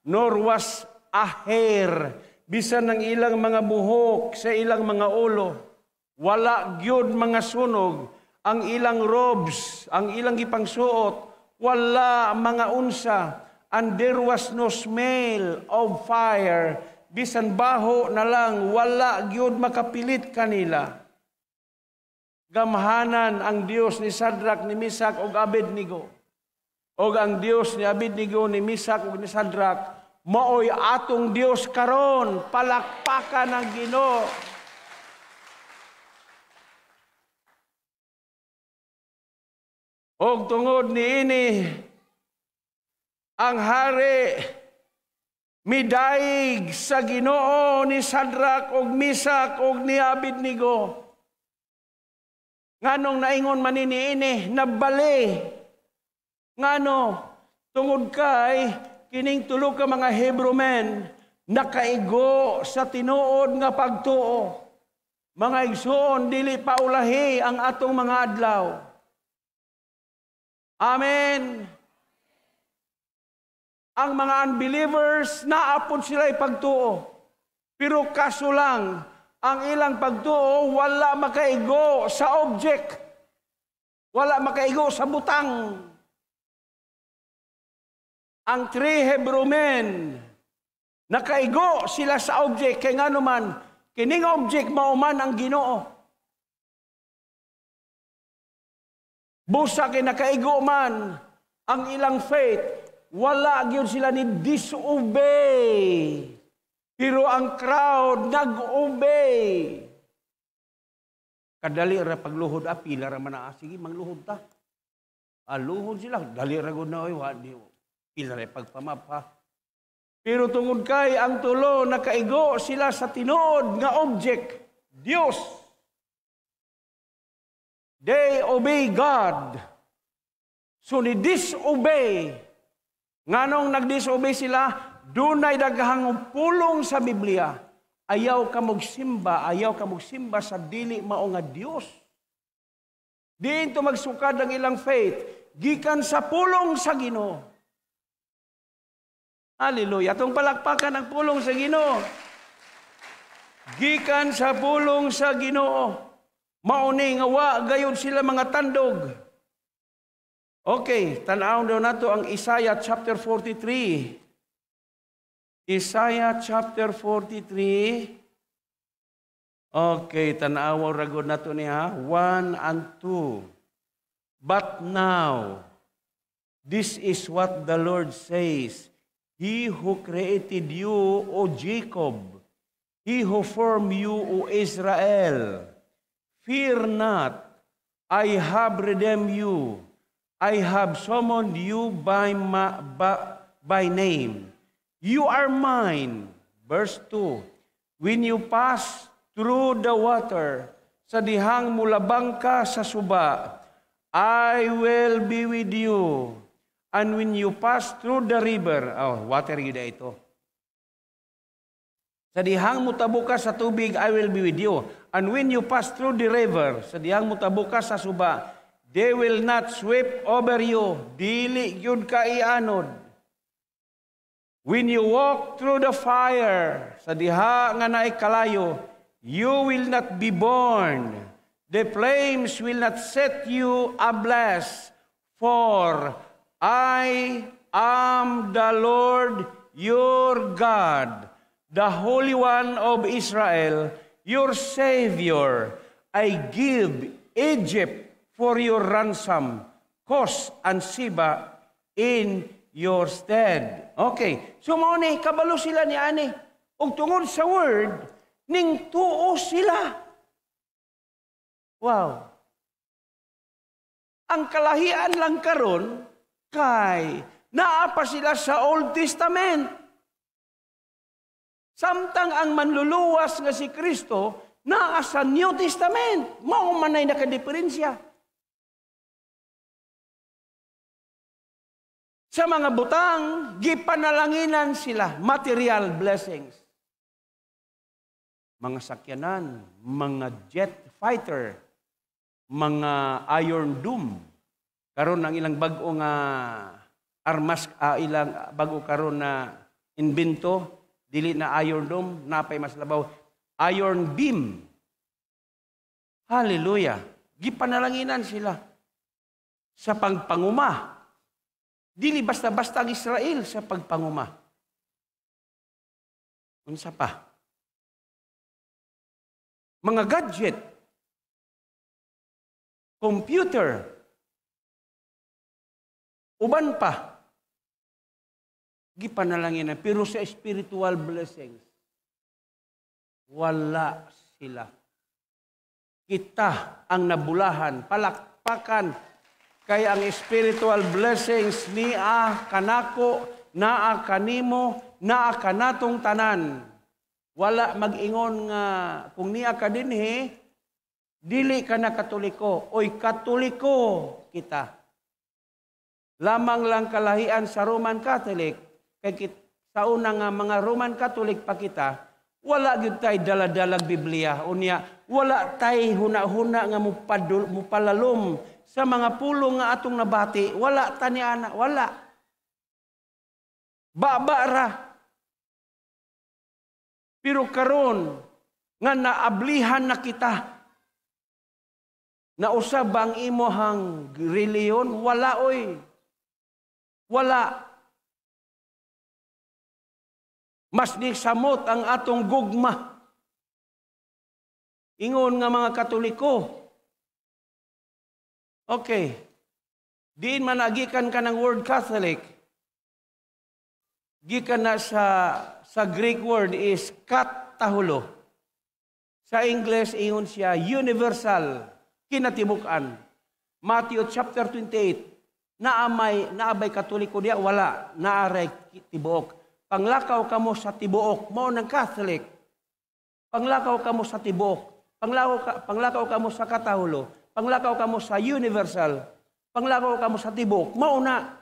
nor was a hair, bisan ang ilang mga buhok sa ilang mga ulo. Wala gyud mga sunog, ang ilang robes, ang ilang gipangsuot, wala mga unsa. And there was no smell of fire. Bisan baho na lang, wala gyud makapilit kanila. Gamhanan ang Dios ni Shadrach, ni Meshach ug Abednego. Og ang Dios ni Abednego, ni Meshach ug ni Shadrach, maoy atong Dios karon. Palakpakan ang Ginoo. Og tungod niini, ang hari midaig sa Ginoo ni Shadrach og Meshach og ni Abednego. Nganong naingon man niini, nabali. Ngano, tungod kay kining tulo ka mga Hebrew men nakaigo sa tinuod nga pagtuo. Mga igsoon, dili paulahi ang atong mga adlaw. Amen. Ang mga unbelievers, naapod sila ipagtuo. Pero kaso lang, ang ilang pagtuo, wala makaigo sa object. Wala makaigo sa butang. Ang three Hebrew men, nakaigo sila sa object. Kaya nga naman, kining object mauman ang Ginoo. Busa kay nakaigo man ang ilang faith, wala gyud sila ni disobey. Pero ang crowd nag-obey. Kadali ra pagluhod, pila ra man na, sige mangluhod ta. Luhod sila, dali ra gud na oy, wa di pila ra pagpamapa. Pero tungod kay ang tulo nakaigo sila sa tinuod nga object, Dios. They obey God. So ni disobey. Nganong nag-disobey sila, dunay daghang pulong sa Biblia. Ayaw ka magsimba sa dili mao nga Dios. Diin to magsukad ang ilang faith gikan sa pulong sa Ginoo. Hallelujah. Atong palakpakan ang pulong sa Ginoo. Gikan sa pulong sa Ginoo. Mauni nga wa gayud sila mga tandog. Okay, tan-awon daw nato ang Isaiah chapter 43. Isaiah chapter 43. Okay, tan-awon ra gud nato niya 1 and 2. But now, this is what the Lord says. He who created you, O Jacob, He who formed you, O Israel, fear not, I have redeemed you. I have summoned you by name. You are mine. Verse 2. When you pass through the water, sa dihang mulabang ka sa suba, I will be with you. And when you pass through the river, water yun ito. Sa dihang mutabo ka sa tubig, I will be with you. And when you pass through the river, sa dihang mutabo ka sa suba, they will not sweep over you. Dili yun ka ianod. When you walk through the fire, sa diha nga naay kalayo, you will not be burned. The flames will not set you ablaze. For I am the Lord your God, the Holy One of Israel, your Savior. I give Egypt for your ransom, Cos and Seba in your stead. Okay. So mao ni kabalo sila ni ani. Ug tungod sa word, ning tuo sila. Wow. Ang kalahian lang karon kay naa pa sila sa Old Testament. Samtang ang manluluwas nga si Kristo naa sa New Testament. Mao man ay nakadiferensya. Sa mga butang, gipanalanginan sila, material blessings. Mga sakyanan, mga jet fighter, mga Iron Dome. Karon ang ilang bag-o nga armas, ilang bag-o karon na invento, dili na Iron Dome, napay mas labaw, Iron Beam. Hallelujah. Gipanalanginan sila sa pangpanguma. Dili basta-basta ang Israel sa pagpanguma. Unsa pa? Mga gadget, computer, uban pa. Gipanalangin na. Pero sa spiritual blessings, wala sila. Kita ang nabulahan, palakpakan, kay ang spiritual blessings niya kanako, naa kanimo, naa kanatong tanan. Wala mag-ingon nga kung niya ka dinhi, dili ka na Katoliko. Oy, Katoliko kita. Lamang lang kalahian sa Roman Catholic, kay sa una nga mga Roman Catholic pa kita, wala gyud tay dala-dalag Biblia. Unya, wala tay huna-huna nga mupalalom sa mga pulong nga atong nabati. Wala tani ana, wala. Baba ra. Pero karon nga naablihan na kita, nausab ang imohang reliyon? Wala oy. Wala. Mas ni samot ang atong gugma. Ingon nga mga Katoliko. Okay. Diin man agikan ka ng word Catholic. Gikan na sa Greek word is katahulo. Sa English ingon siya universal, kinatibuk-an. Matthew chapter 28. Naabay Katoliko diya, wala, naaray tibuok. Panglakaw kamo sa tibuok, mao ng Catholic. Panglakaw kamo sa tibuok. Panglakaw kamo sa katahulo. Panglakaw kamo sa universal. Panglakaw kamo sa tibuok, mao na.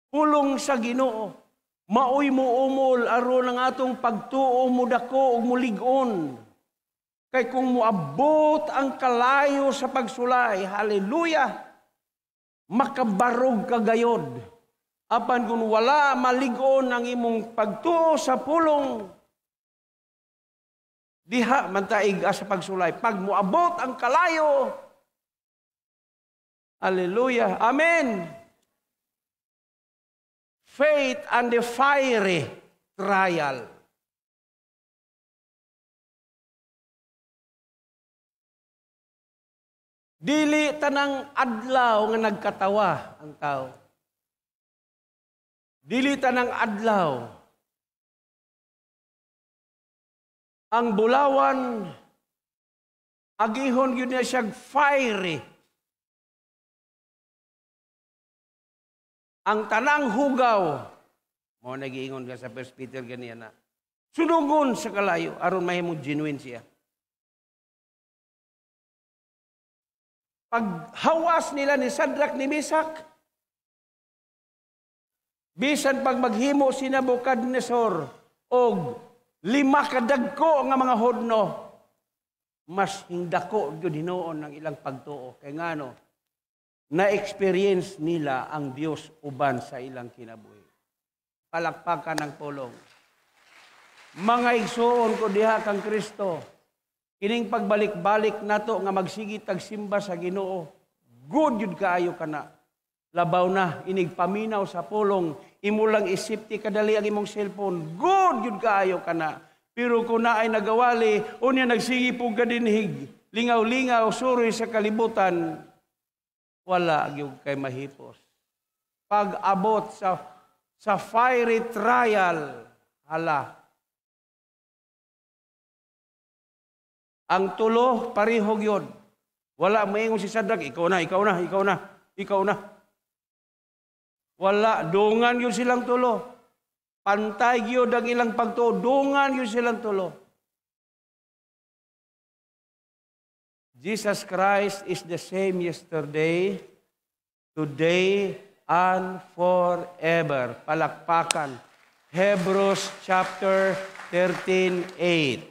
Pulong sa Ginoo, maoy muumol aron ang atong pagtuo mudako ug mulig-on. Kay kung moabot ang kalayo sa pagsulay, hallelujah, makabarog ka gayod. Apan kung wala malig-on ang imong pagtuo sa pulong, diha man taig sa pagsulay. Pag moabot ang kalayo, hallelujah, amen. Faith and the fiery trial. Dili tanang adlaw nga nagkatawa ang tao. Dili tanang adlaw. Ang bulawan, agihon yun niya siyang fiery. Ang tanang hugaw, mo nagiingon ka sa 1 Peter ganiya na, sunugon sa kalayo, aron mahimong genuine siya. Paghawas nila ni Shadrach ni Meshach, bisan pag maghimo si Nebuchadnezzar og 5 ka dagko nga mga hodno, mas hindako gyud hinuon ang ilang pagtuo. Kay ngano, na-experience nila ang Dios uban sa ilang kinabuhi. Palakpakan ng pulong. Mga igsuon ko diha kang Kristo, kining pagbalik-balik nato nga magsigi tag simba sa Ginoo, good yun kaayo kana. Labaw na inig paminaw sa pulong, imo lang isipti kadali ang imong cellphone, good yun kaayo kana. Pero kung naay nagawali, unya nagsigi pug kadinhig, lingaw-lingaw suroy sa kalibutan, wala gyud kay mahipos. Pag-abot sa fiery trial, hala. Ang tulo, pareho gyud. Wala moingon si Shadrach, ikaw na, ikaw na, ikaw na, ikaw na. Wala, dungan gyud silang tulo. Pantay gyud ang ilang pagtuo, dungan gyud silang tulo. Jesus Christ is the same yesterday, today, and forever. Palakpakan. Hebrews chapter 13:8.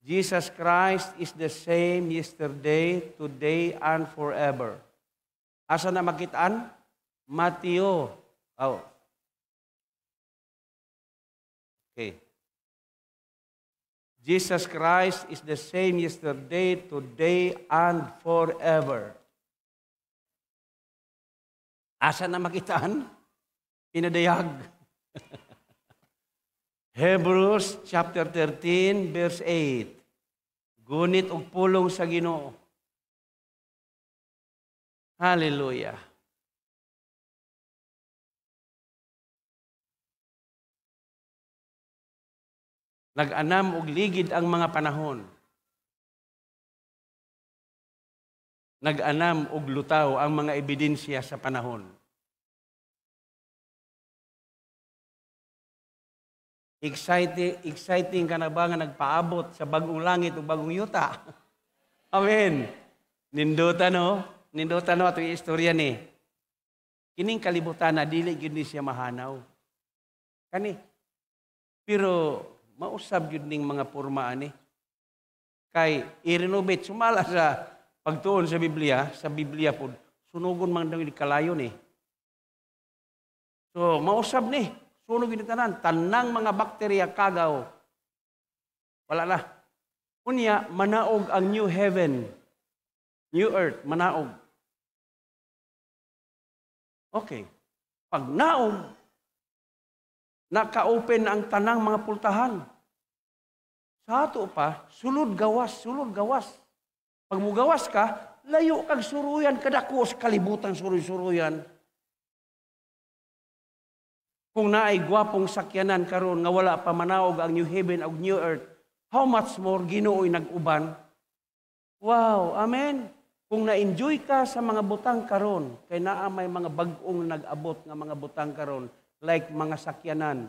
Jesus Christ is the same yesterday, today, and forever. Asa na makitaan? Mateo. Oh. Okay. Jesus Christ is the same yesterday, today, and forever. Asa na makitaan? Pinadayag. Hebrews chapter 13, verse 8. Gunit og pulong sa Ginoo. Hallelujah. Nag-anam og ligid ang mga panahon. Nag-anam og lutaw ang mga ebidensya sa panahon. Exciting ka na ba nga nagpaabot sa bagong langit o bagong yuta? Amen. Ninduta no? Ninduta no atong istorya ni. Kining kalibutan na dili gyud ni siya mahanaw. Kani. Pero mausab gyud ning mga porma ani. Kay i-renovate sumala sa pagtuon sa Biblia pod sunugon man daw kalayo ni. So mausab ni, sunog gyud tanan, tanang mga bakterya kagaw. Wala na. Unya manaog ang new heaven, new earth, manaog. Okay. Pag naog, naka-open ang tanang mga pultahan. Sa ato pa, sulod gawas, sulod gawas. Pag mugawas ka, layo kag suruyan, kadako sa kalibutan suruy-suruyan. Kung naay gwapong sakyanan karon nga wala pa manaog ang new heaven ug new earth, how much more Ginoo'y nag-uban? Wow, amen. Kung na-enjoy ka sa mga butang karon, kay naa may mga bag-ong nag-abot nga mga butang karon, like mga sakyanan.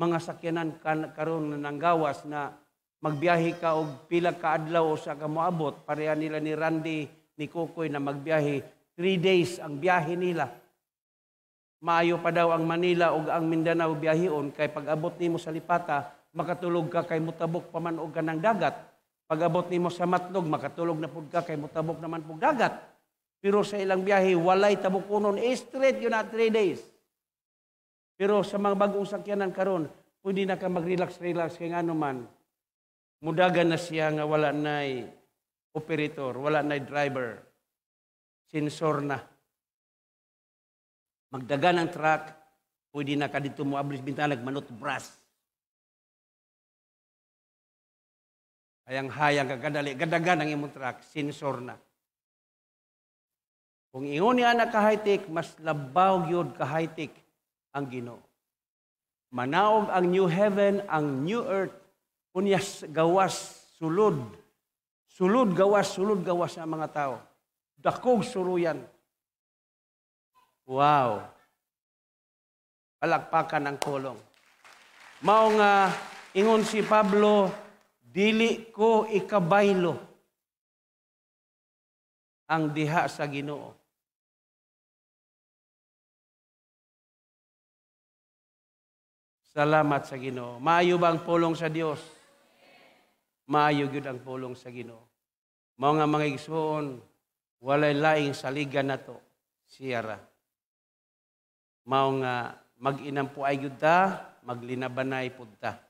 Mga sakyanan karon na nanggawas na magbiyahe ka og pila ka adlaw usa ka moabot, pareha nila ni Randy, ni Kokoy na magbiyahe, 3 days ang biyahe nila. Maayo pa daw ang Manila ug ang Mindanao biyahehon kay pag-abot nimo sa Lipata, makatulog ka kay mutabok pa man og kanang dagat. Pag-abot nimo sa Matnog, makatulog na pud ka kay mutabok naman pud dagat. Pero sa ilang biyahe, walay tabukonon, straight yun na 3 days. Pero sa mga bagong sakyanan karon, pwede na ka mag-relax-relax kay ngano man. Mudagan na siya nga wala na'y operator, wala na'y driver. Sensor na. Magdagan ang truck, pwede na ka dito mo ablis bintana, nagmanot brass. Hayang-hayang kagadali, gadagan ang imong truck, sensor na. Kung ingon niya na ka-high-tech, mas labaw gyud ka-high-tech ang Ginoo. Manaog ang new heaven, ang new earth, unya gawas sulod. Sulod gawas ang mga tao. Dakog suruyan. Wow. Palakpakan ang kulong. Mao nga ingon si Pablo, dili ko ikabaylo ang diha sa Ginoo. Salamat sa Ginoo. Maayo ba ang pulong sa Dios? Maayo gyud ang pulong sa Ginoo. Mao nga mga igsoon, walay laing saligan nato siya ra. Mao nga mag-inampuay gyud ta, maglinabanay pud ta.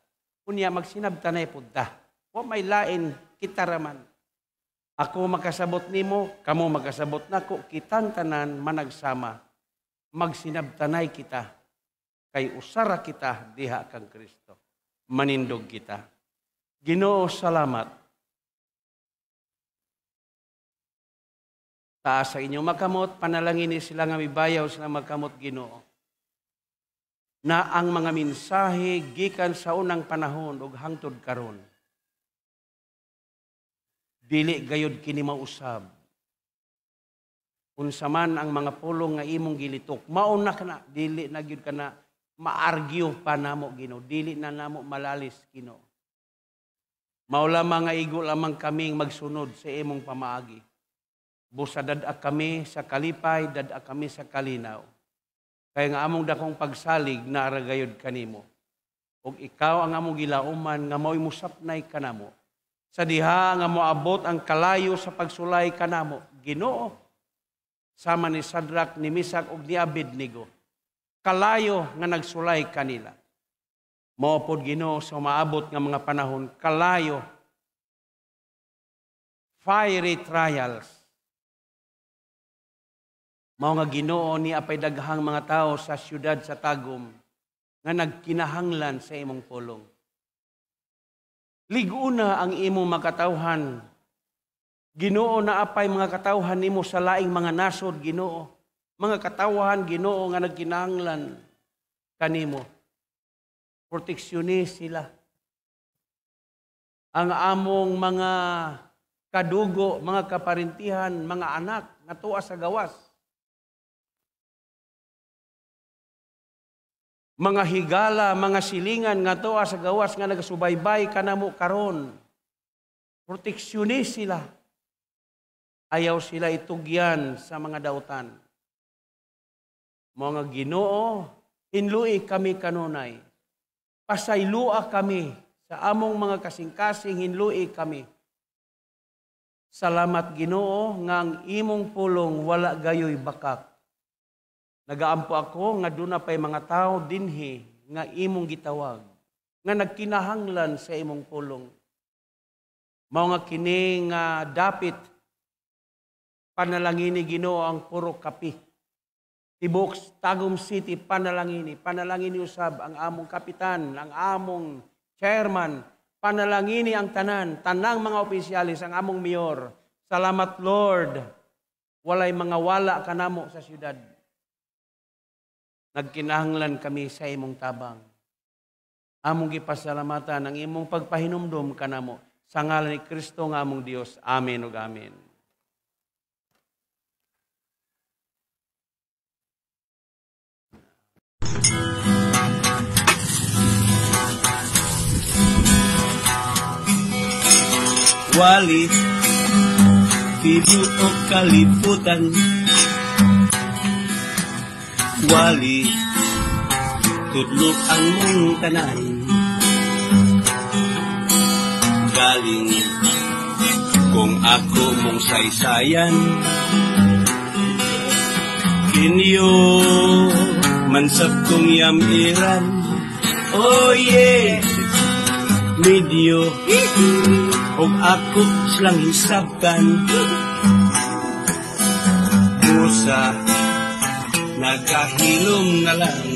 Unya magsinabtanay pud ta. Wa may lain, kita raman. Ako makasabot nimo, kamo makasabot nako, kitang tanan managsama. Magsinabtanay kita. Kay usara kita diha kang Kristo. Manindog kita. Ginoo, salamat. Taas sa inyong makamot, panalangin ni sila nga mibayaw sila makamot, Ginoo. Na ang mga mensahe gikan sa unang panahon ug hangtod karon. Dili gayud kini mausab. Unsa man ang mga pulong nga imong gilitok, mauna ka na, dili na gyud ka na maargue pa namo, Ginoo. Dili na namo malalis, Ginoo. Mao lamang nga igo lamang kaming magsunod sa imong pamaagi. Busa dad-a kami sa kalipay, dad-a kami sa kalinaw. Kaya nga among dakong pagsalig naara gayud kanimo. Ug ikaw ang among gilauman nga mao'y musapnay kanamo. Sa diha nga moabot ang kalayo sa pagsulay kanamo, Ginoo, sama ni Sadrach, ni Misak ug ni Abednego, kalayo nga nagsulay kanila. Mao pod, Ginoo, sa maabot nga mga panahon kalayo, fiery trials. Mao nga, Ginoo, naa pay daghang mga tao sa siyudad sa Tagum nga nagkinahanglan sa imong pulong. Lig-una ang imong makatawhan. Ginoo, naa pay mga katawhan nimo sa laing mga nasod, Ginoo. Mga katawhan, Ginoo, nga nagkinahanglan kanimo. Proteksyonis sila. Ang among mga kadugo, mga kaparintihan, mga anak nga tuwa sa gawas. Mga higala, mga silingan nga tuwa sa gawas nga nagasubaybay kanamo karon. Proteksyonis sila. Ayaw sila itugyan sa mga dautan. Mga Ginoo, hinlui kami kanunay. Pasaylua kami sa among mga kasing-kasing, hinlui kami. Salamat, Ginoo, nga ang imong pulong wala gayoy bakak. Nagaampo ako nga duna pay mga tao dinhi nga imong gitawag, nga nagkinahanglan sa imong pulong. Mao nga kini nga dapit panalangini, Ginoo, ang Puro Kapi. Tibuok Tagum City panalangini, panalangini usab ang among kapitan, ang among chairman, panalangini ang tanan, tanang mga opisyalis, ang among mayor. Salamat, Lord. Walay mga wala kanamo sa syudad. Nagkinahanglan kami sa imong tabang. Among gipasalamatan ang imong pagpahinumdom kanamo sa ngalan ni Kristo nga among Dios. Amen ug amen. Wali tibuok kalibutan, wali tudlo ang mong tanan, galing kung ako mong saysayan, kinyo mansab kong yamiran. Oh yeah, medyo og ako silang hisabtan. Musa nagahilom na lang,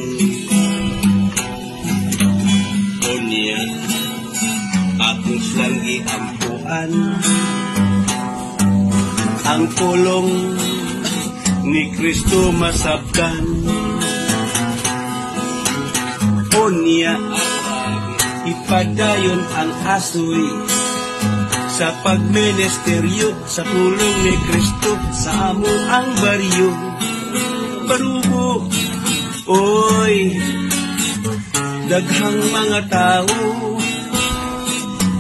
unya ako silang giampuan. Ang pulong ni Kristo masabtan. Unya ipadayon ang asoy sa pagministeryo sa pulong ni Kristo sa amo ang baryo. Barubo, oy, daghang mga tao,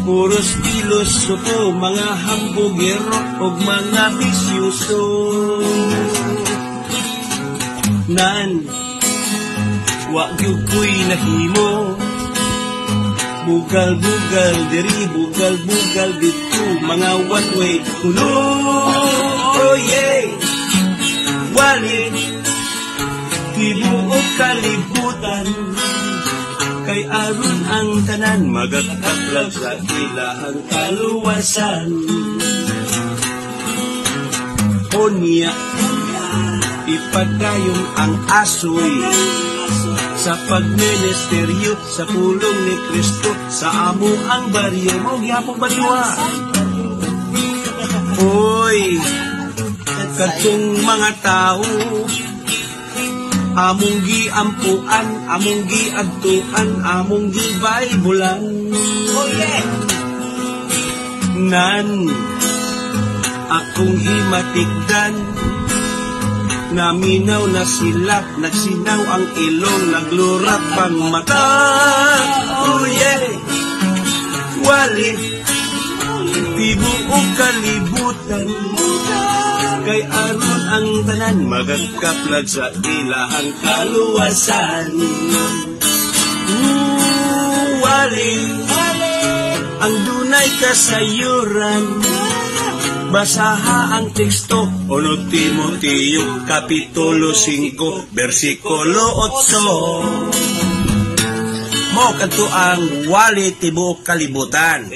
puros pilosopo, mga hambugero og mga bisyuso. Nan, wa gyud ko'y nahimo, bugal-bugal diri, bugal-bugal didto, mga one way kuno. Oh yeah, wali tibuok kalibutan, kay aron ang tanan magakaplag sa ilahang kaluwasan. Unya ipadayon ang asoy sa pagministeryo sa pulong ni Kristo sa amo ang baryo. Mao gyapon baryo. Oy, kadtong mga tao among giampuan, among giadtuan, among gibaibulan. Oh yeah. Nan akong himatikdan, naminaw na sila, nagsinaw ang ilong, naglurak pang mata. Oh yeah, wali tibuok kalibutan, kay aron ang tanan magagkaplag sa ilahang kaluwasan. Wali ang dunay kasayuran, basaha ang teksto, 1 Timoteo, Kapitulo 5, versikulo 8. Mao kadto ang wali tibuok kalibutan.